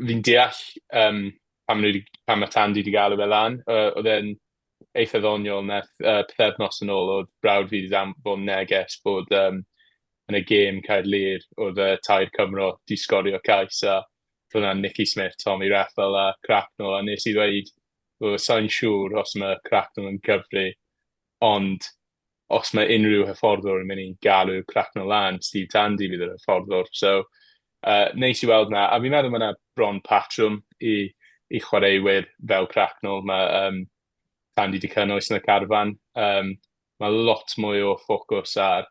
fi'n deall pam, nhw 'di, pam mae Tandy wedi galw fe lan. Oedd e'n eitha ddoniol wnaeth pythefnos yn ôl, oedd brawd fi wedi danfon neges bod yn y gêm Caerlŷr oedd y tair Cymro 'di sgorio cais a oedd hwnna'n Nicky Smith, Tommy Reffell a Cracknell, a nes i ddweud, wel, sa i'n siŵr os mae Cracknell yn cyfri, ond os mae unrhyw hyfforddwr yn mynd i galw Cracknell lan, Steve Tandy fydd yr hyfforddwr. So, neis i weld 'na. A fi'n meddwl mae 'na bron patrwm i, i chwaraewyr fel Cracknell. Mae Tandy 'di cynnwys yn y carfan. Mae lot mwy o ffocws ar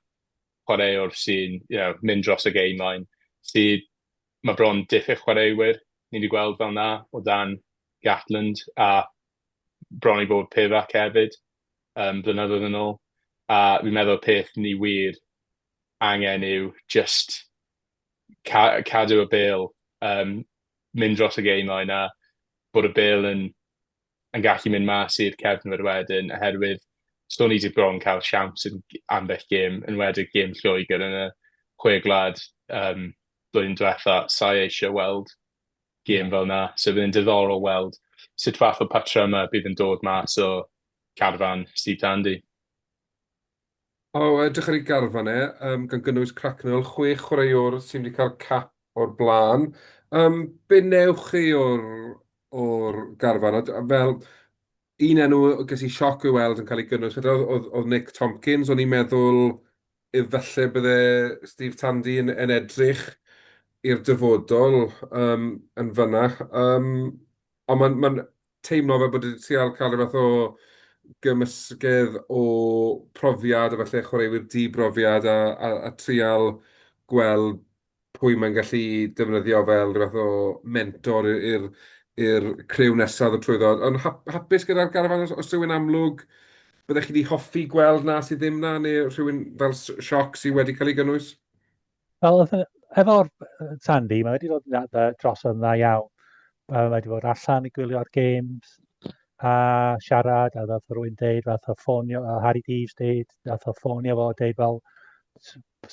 chwaraewr sy'n mynd dros y game line. Sydd, mae bron diffyg chwaraewyr ni wedi gweld fel 'na o dan Gatland a bron i bod Pivac hefyd blynyddoedd yn ôl. A fi'n meddwl peth ni wir angen yw just cadw y bêl, mynd dros y game line a bod y bêl yn gallu mynd mas i'r cefnwyr wedyn, oherwydd so ni wedi bron cael siawns yn ambell gêm, yn enwedig gêm Lloegr yn y chwe gwlad blwyddyn diwetha. Sa i eisiau weld gêm fel 'na. So bydd yn diddorol weld sut fath o patrymau bydd yn dod mas o carfan Steve Tandy. O, edrych ar ei garfan e, gan gynnwys Cracknell, chwech chwaraewr sydd wedi cael cap o'r blaen. Be newch chi o'r, or garfan? A fel, Un enw ges i sioc o'i weld yn cael ei gynnwys falle oedd, oedd, oedd Nick Tompkins, o'n i'n meddwl efallai bydde Steve Tandy yn, yn edrych i'r dyfodol um, yn fyna. Um, ond mae'n ma teimlo fel bod wedi trial cael rhyw fath o gymysgedd o profiad a falle chwaraewyr di-brofiad a, a, a trial gweld pwy mae'n gallu defnyddio fel rhyw fath o mentor i'r i'r criw nesaf ddod trwyddo. Ond hapus gyda'r garfan, os rhywun amlwg byddech chi wedi hoffi gweld 'na sydd ddim 'na, neu rhywun fel sioc sydd wedi cael ei gynnwys? Wel, efo'r Tandy, mae wedi dod dros yn dda iawn. Mae wedi bod allan i gwylio'r games a siarad, a ddath rhywun deud, fath o ffonio, a Harry Deves deud, ddath o ffonio fo, deud fel,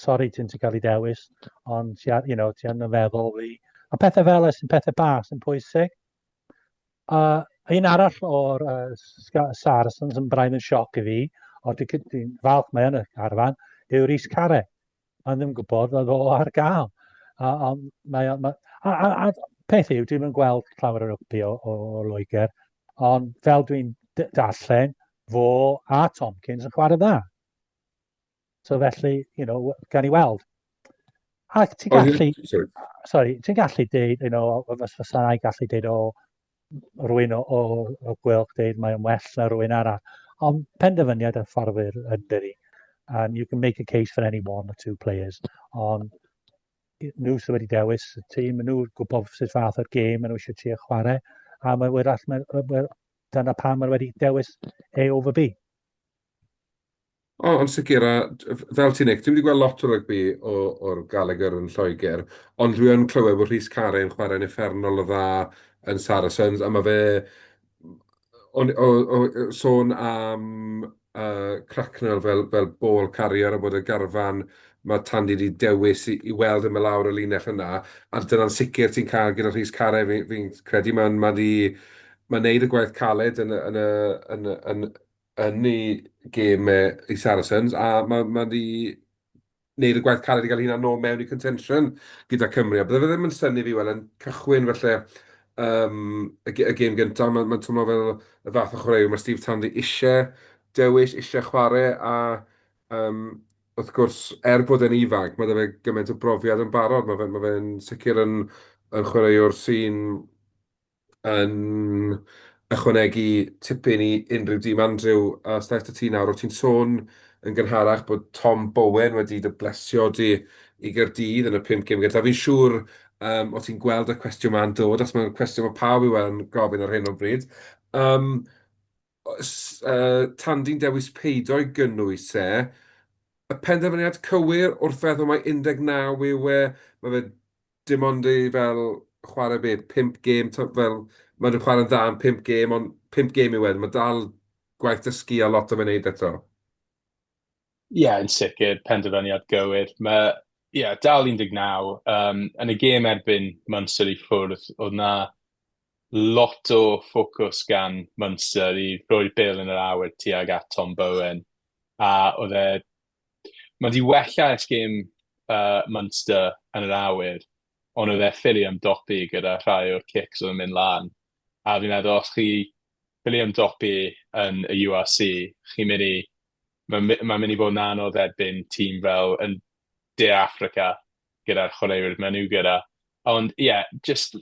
sori ti'n ti cael ei dewis, ond ti, you know, ti yn y feddwl fi. A pethau fel y sy'n pethau bach sy'n pwysig. Un arall o'r Saracens yn braidd yn sioc i fi, ond dwi'n dwi falch mae yn y carfan, yw Rhys Carre. Mae'n ddim gwybod oedd o ar gael. A, ond mae, mae, a, a, a peth yw, dwi'n yn gweld llawer o rygbi o, o, o Loegr, ond fel dwi'n darllen, fo a Tomkins yn chwarae dda. So felly, you know, gan i weld. Ac ti'n gallu, sorry, sorry ti'n gallu deud, you know, fysa i gallu deud o rwy'n o, o, o Gweilch deud mae'n well na rwy'n arall. Ond penderfyniad y fforddwyr yn dydi. And you can make a case for any one or two players. Ond nhw sydd wedi dewis y tîm, maen nhw'n gwybod sut fath o'r gêm maen nhw eisiau trio chwarae, a mae wyrach, mae, dyna pam maen nhw wedi dewis A over B. O, yn sicr, a fel ti'n Nick, dwi'm 'di gweld lot o rygbi o, o'r Gallagher yn Lloegr, ond dwi yn clywed bod Rhys Carre yn chwarae'n uffernol o dda yn Saracens, a mae fe... O'n, o, o, sôn am Cracknell fel, fel ball carrier a bod y garfan mae Tandy 'di dewis i, i weld yn mynd lawr y linell yna, a dyna'n sicr ti'n cael gyda Rhys Carre, fi'n fi credu mae'n ma di, mae'n neud y gwaith caled yn, yn, yn, yn, yn, yn ei gêm e i Saracens, a mae ma 'di wneud y gwaith caled i gael hunan nôl mewn i contention gyda Cymru. A bydde fe ddim yn synnu fi weld e'n cychwyn falle um, y, y gêm gyntaf. Mae'n ma teimlo fel y fath o chwaraewr mae Steve Tandy eisiau dewis, eisiau chwarae, a um, wrth gwrs, er bod e'n ifanc, mae 'da fe gymaint o brofiad yn barod. Mae fe'n ma fe sicr yn, yn chwaraewr sy'n yn ychwanegu tipyn i unrhyw dîm. Andrew, a os ddaeth ti nawr, o't ti'n sôn yn gynharach bod Tom Bowen wedi dy blesio di i Gaerdydd yn y pump gêm gyntaf. Fi'n siŵr um, o ti'n gweld y cwestiwn ma'n dod, achos mae'n cwestiwn mae pawb i weld yn gofyn ar hyn o bryd. Um, uh, Tandy'n dewis peido i gynnwys e, y penderfyniad cywir wrth feddwl mai 19 yw e, mae fe dim ond i fel chwarae be, 5 gêm, fel mae nhw'n chwarae'n dda am 5 gêm, ond 5 gêm yw e, mae dal gwaith dysgu a lot o fe'n neud eto. Ie, yeah, yn sicr, penderfyniad gywir. Mae, ie, yeah, dal 19. Um, yn y gêm erbyn Munster i ffwrdd, oedd na lot o ffocws gan Munster i roi'r bêl yn yr awyr tuag at Tom Bowen. A oedd e Mae 'di wella ers gêm uh, Munster yn yr awyr, ond oedd e ffili ymdopi gyda rhai o'r cics oedd yn mynd lan. A fi'n meddwl, os chi ffili ymdopi yn y URC, chi'n mynd i... Mae'n ma mynd i fod yn anodd erbyn tîm fel yn De Affrica gyda'r chwaraewyr maen nhw gyda. Ond ie, yeah, just...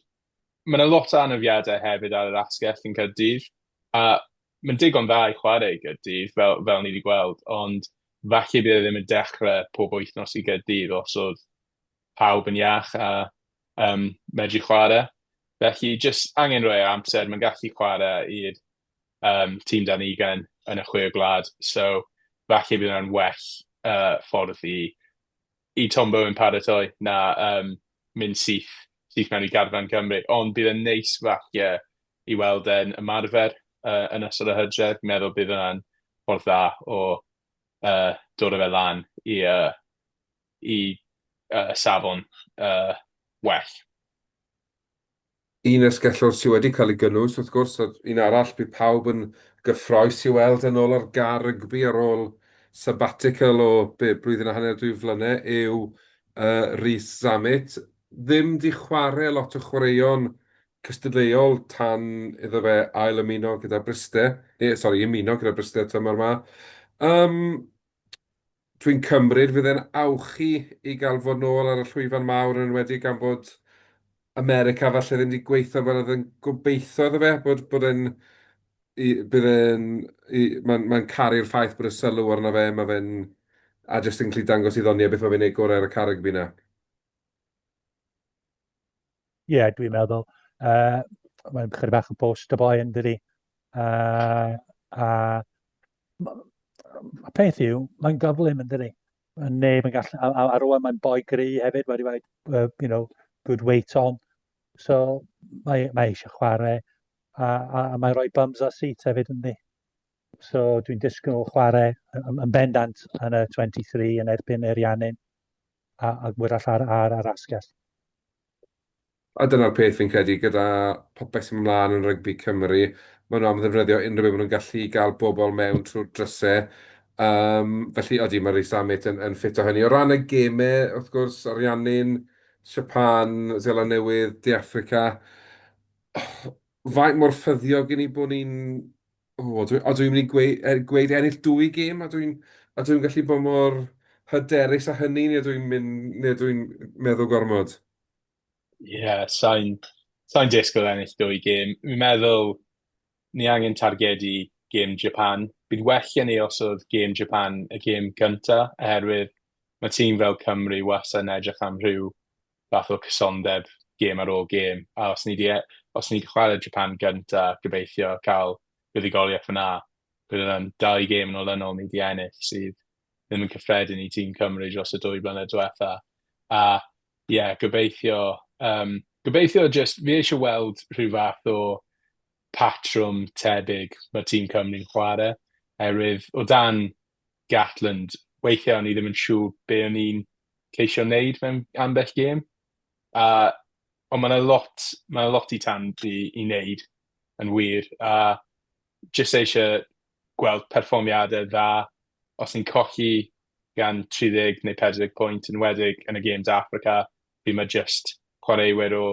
Mae yna lot o anafiadau hefyd ar yr asgell yn Caerdydd, a mae'n digon dda i chwarae i Gaerdydd, fel, fel ni wedi gweld, ond falle bydd e ddim yn dechrau pob wythnos i Gaerdydd os oedd pawb yn iach a um, medru chwarae. Felly, jyst angen rhoi amser, mae'n gallu chwarae i'r um, tîm dan ugain yn y chwe gwlad, so falle bydd hwnna'n well ffordd i, i Tom Bowen paratoi na um, mynd syth, syth mewn i garfan Cymru. Ond bydd e'n neis falle i weld e'n ymarfer uh, yn ystod y hydref. Fi'n meddwl bydd hwnna'n ffordd dda o uh, dod â fe lan i, uh, i uh, safon uh, well. Un asgellwr sydd wedi cael ei gynnwys, wrth gwrs, a un arall bydd pawb yn gyffroes i weld yn ôl ar gar rygbi ar ôl sabbatical o be, blwyddyn a hanner, dwy flynedd, yw uh, Rhys Zammit. Ddim di chwarae lot o chwaraeon. cystadleuol tan iddo fe ail ymuno gyda Bryste, neu sori, ymuno gyda Bryste tymor yma. Um, Dwi'n cymryd fydd e'n awchu i gael fod nôl ar y llwyfan mawr yn enwedig gan bod America falle ddim wedi gweithio fel oedd yn gobeithio iddo fe, bod, bod e'n bydd e'n mae'n mae caru'r ffaith bod y sylw arno fe, mae fe'n a jyst yn gallu dangos i ddoniau beth mae fe'n ei gorau ar y carreg fi na. Ie, yeah, dwi'n meddwl. Uh, mae'n chydig bach o poster boy yn dydi. Uh, a y peth yw, mae'n gyflym yn dydi. Mae neb yn gallu, a, a, a rwan mae'n boi gry hefyd, wedi rhoi, you know, good weight on. So mae, mae eisiau chwarae, a, a, a mae'n rhoi bums ar seat hefyd yndi. So dwi'n disgwyl chwarae yn, yn bendant yn y 23 yn erbyn Ariannin a, a wyrach ar, ar, ar asgell. A dyna'r peth fi'n credu, gyda popeth sy'n mynd mlaen yn rygbi Cymru, maen nhw am ddefnyddio unrhyw beth maen nhw'n gallu i gael bobl mewn trwy'r drysau. Um, felly, odi, mae Rees-Zammit yn, yn ffit o hynny. O ran y gemau, wrth gwrs, Ariannin, Japan, Seland Newydd, De Affrica, faint mor ffyddiog i ni bod ni'n... O, dwi, o, dwi'n mynd i gweud, gweud ennill dwy gêm, a dwi'n a dwi'n gallu bod mor hyderus â hynny, neu dwi'n mynd, neu dwi'n meddwl gormod? Ie, yeah, sa'n sa disgwyl ennill dwy gêm. Fi'n meddwl ni angen targedu gêm Japan. Bydd well gen i os oedd gêm Japan y gêm gynta, oherwydd mae tîm fel Cymru wastad yn edrych am rhyw fath o cysondeb gêm ar ôl gêm. A os ni di, os ni di chwarae Japan gynta, gobeithio cael buddugoliaeth fyna, bydd yna'n dau gêm yn olynol ni di ennill sydd ddim yn cyffredin i tîm Cymru dros y dwy blynedd diwetha. A ie, yeah, gobeithio, um, gobeithio just, fi eisiau weld rhyw fath o patrwm tebyg mae tîm Cymru'n chwarae, oherwydd o dan Gatland, weithiau o'n i ddim yn siŵr be o'n i'n ceisio wneud mewn ambell gêm. A, ond mae yna lot, mae yna lot i Tandy i wneud yn wir. A jyst eisiau gweld perfformiadau dda. Os ni'n colli gan 30 neu 40 pwynt yn wedig yn y gêm De Affrica, fi mae just chwaraewyr o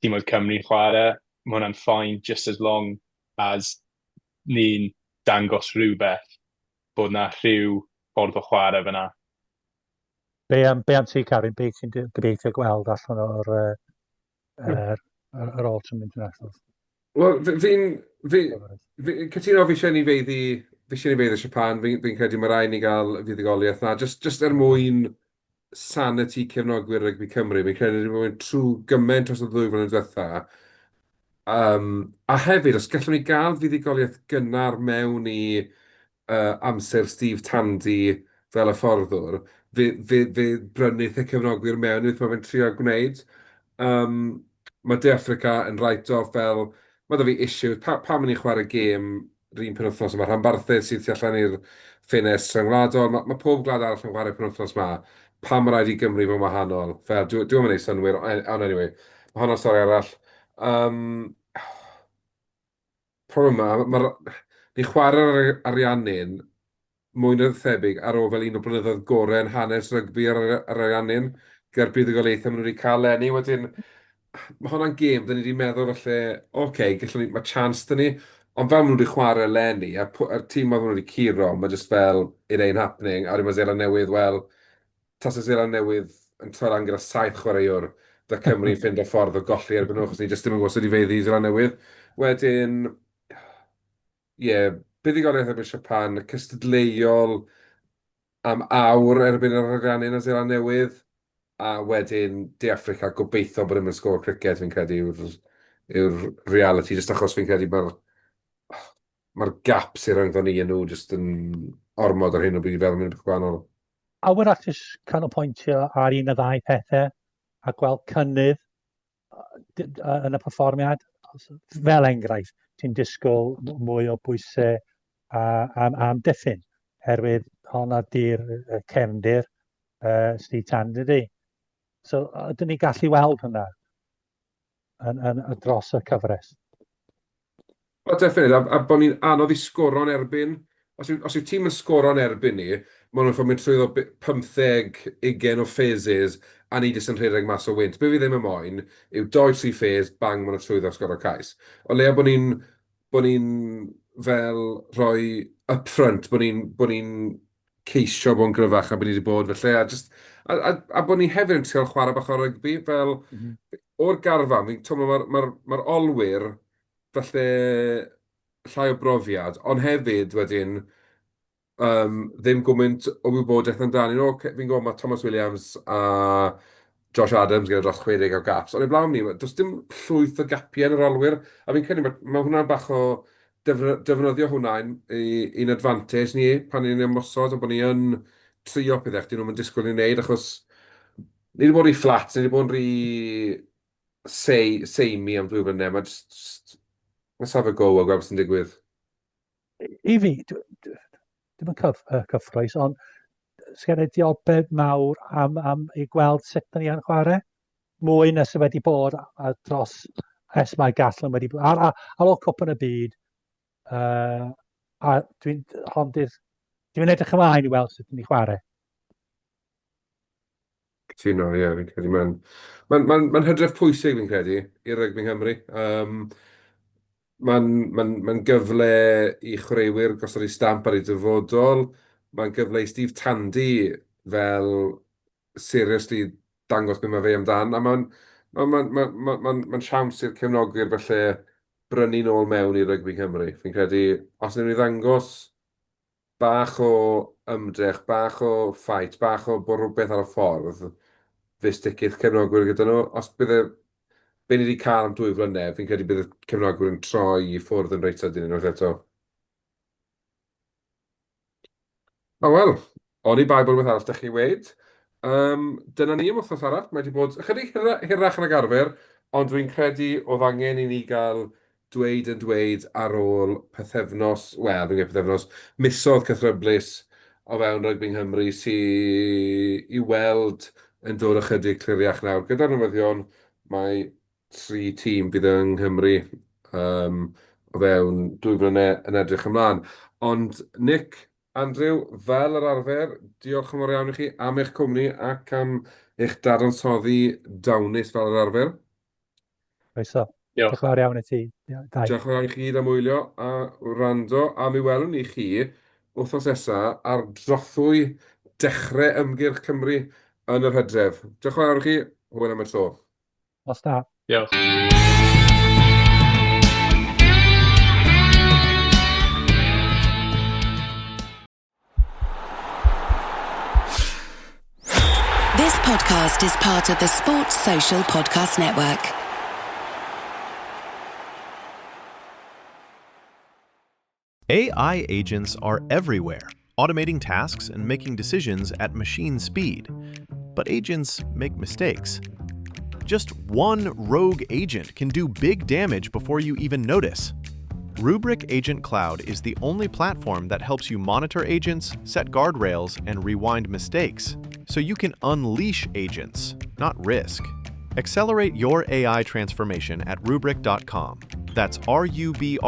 tîmoedd Cymru'n chwarae. Mae hwnna'n fine, just as long as ni'n dangos rhywbeth bod na rhyw ffordd o chwarae fyna. Be am, be am ti, Karin? Be ti'n gobeithio gweld allan o'r uh, yr, yr, yr Autumn Internationals? Wel, fi'n... Fi, fi, cytuno fi eisiau ni feiddi, fi eisiau ni feiddi Japan, fi'n fi credu mae rhaid ni gael fuddugoliaeth na, just, just er mwyn sanity cefnogwyr rygbi Cymru, fi'n credu ni wedi trwy gymaint dros y ddwy flynedd diwetha. Um, a hefyd, os gallwn ni gael fuddugoliaeth gynnar mewn i uh, amser Steve Tandy fel hyfforddwr, fe, fe, fe brynuth y cefnogwyr mewn i beth mae fe'n trio gwneud. Um, mae De Affrica yn write-off fel, mae 'da fi issues, pa, pam ni'n chwarae gêm yr un penwythnos yma, rhanbarthau sydd tu allan i'r ffenest rhyngwladol, mae, mae pob gwlad arall yn chwarae penwythnos yma, pam mae rhaid i Gymru fod yn wahanol? Fel, dwi, dwi'm yn gwneud synnwyr, ond anyway, mae honno'n stori arall. Um, problem yma, mae'r... Ni'n chwarae'r Ariannin mwy na thebyg ar ôl fel un o blynyddoedd gorau yn hanes rygbi ar yr Ariannin, gyda'r buddugoliaethau maen nhw wedi cael leni. Wedyn, mae hwnna'n gêm, dyn ni wedi meddwl falle, oce, okay, gallwn ni, mae chance dyn ni, ond fel maen nhw wedi chwarae leni, a a'r tîm oedd nhw wedi curo, mae just fel, it ain't happening, a wedyn mae Seland Newydd, wel, tase Seland Newydd yn troi lan gyda saith chwaraewr, da Cymru yn ffindo ffordd o golli erbyn nhw, achos ni jyst ddim yn gwybod sut i feiddi Seland Newydd. Wedyn, ie, yeah, buddugoliaeth erbyn Japan, cystadleuol am awr erbyn yr Ariannin a Seland Newydd, a wedyn De Affrica, gobeithio bod ddim yn sgôr criced fi'n credu yw'r yw'r reality, jyst achos fi'n credu mae'r mae'r gap sy'n rhyngddon ni a nhw jyst yn ormod ar hyn o bryd i feddwl am unrhyw beth gwahanol. A wrach jyst canolbwyntio ar un neu ddau pethau a gweld cynnydd yn y perfformiad. Fel enghraifft, ti'n disgwyl mwy o bwysau am, am diffyn, herwydd honna di'r cefndir uh, Steve Tan, dydy. So, ydyn ni gallu weld hwnna yn, yn, yn dros y cyfres? O, definitely, a, a bod ni'n anodd i sgoro'n erbyn. Os yw, os yw tîm yn sgoro'n erbyn ni, maen nhw'n ffordd mynd trwyddo 15, 20 o phases, a ni jyst yn rhedeg mas o wynt. Be fi ddim yn moyn yw doi, tri phase, bang, maen nhw'n trwyddo sgoro cais. O leia bod ni'n bod ni'n fel rhoi upfront, bod ni'n bod ni'n ceisio bod yn gryfach na bod ni wedi bod felly, a just, a, a, a bod ni hefyd yn trial chwarae bach o rygbi, fel o'r garfan, fi'n teimlo mae'r ma ma olwyr falle llai o brofiad, ond hefyd wedyn um, ddim gwmynt o wybodaeth amdanyn nhw. Fi'n gwybod mae Thomas Williams a Josh Adams gyda dros 60 o gaps, ond heblaw ni, does dim llwyth o gapiau yn yr olwyr, a fi'n credu mae, ma hwnna'n bach o defnyddio hwnna i'n advantage ni pan ni'n ymosod, a bod ni yn trio pethau dyn nhw'n disgwyl ni'n neud, achos ni wedi bod yn rhy fflat, ni wedi bod yn rhy seimi am 2 flynedd, mae just, let's have a go a gweld beth sy'n digwydd. I fi, dwi'n yn cyffroes, ond sgen i diolbed mawr am i gweld sut da ni yn chwarae. Mwy na sydd wedi bod a dros ers mae Gatland wedi bod. Ar ôl Cwpan y Byd, a dwi'n hon dwi'n edrych ymlaen i weld sut ni chwarae. Cytuno, ie, fi'n credu mae'n ma hydref pwysig, fi'n credu, i'r rygbi Nghymru. Mae'n ma gyfle i chwaraewyr gosod eu stamp ar eu dyfodol. Mae'n gyfle i Steve Tandy fel seriously dangos beth mae fe amdan. A mae'n ma, ma, ma, ma, ma, ma siawns i'r cefnogwyr felly brynu nôl mewn i rygbi Cymru. Fi'n credu, os wnawn ni ddangos bach o ymdrech, bach o fight, bach o bod rhywbeth ar y ffordd, fe sticith cefnogwyr gyda nhw. Os bydd e, be ni wedi cael am 2 flynedd, fi'n credu bydd y cefnogwyr yn troi i ffwrdd yn reit sydyn unwaith eto. O wel, oni bai bod rhywbeth arall 'da chi weud. Dyna ni am wythnos arall. Mae wedi bod ychydig hirach nag arfer, ond dwi'n credu oedd angen i ni gael dweud yn dweud ar ôl pythefnos, wel, fi'n gweud pythefnos, misoedd cythryblus o fewn rygbi Nghymru sy i weld yn dod ychydig cliriach nawr. Gyda'r newyddion, mae tri tîm fydd yng Nghymru o fewn 2 flynedd yn edrych ymlaen. Ond Nick, Andrew, fel yr arfer, diolch yn fawr iawn i chi am eich cwmni ac am eich dadansoddi dawnus fel yr arfer. Croeso. Diolch. Diolch yn fawr iawn i ti. Dau. Diolch yn fawr iawn i chi gyd am wylio a wrando, a mi welwn ni chi wythnos nesa ar drothwy dechrau ymgyrch Cymru yn yr hydref. Diolch yn fawr iawn i chi, hwyl am y tro. Nos da. Diolch. This podcast is part of the Sports Social Podcast Network. AI agents are everywhere, automating tasks and making decisions at machine speed. But agents make mistakes. Just one rogue agent can do big damage before you even notice. Rubrik Agent Cloud is the only platform that helps you monitor agents, set guardrails, and rewind mistakes, so you can unleash agents, not risk. Accelerate your AI transformation at Rubrik.com. That's RUBRIK.com.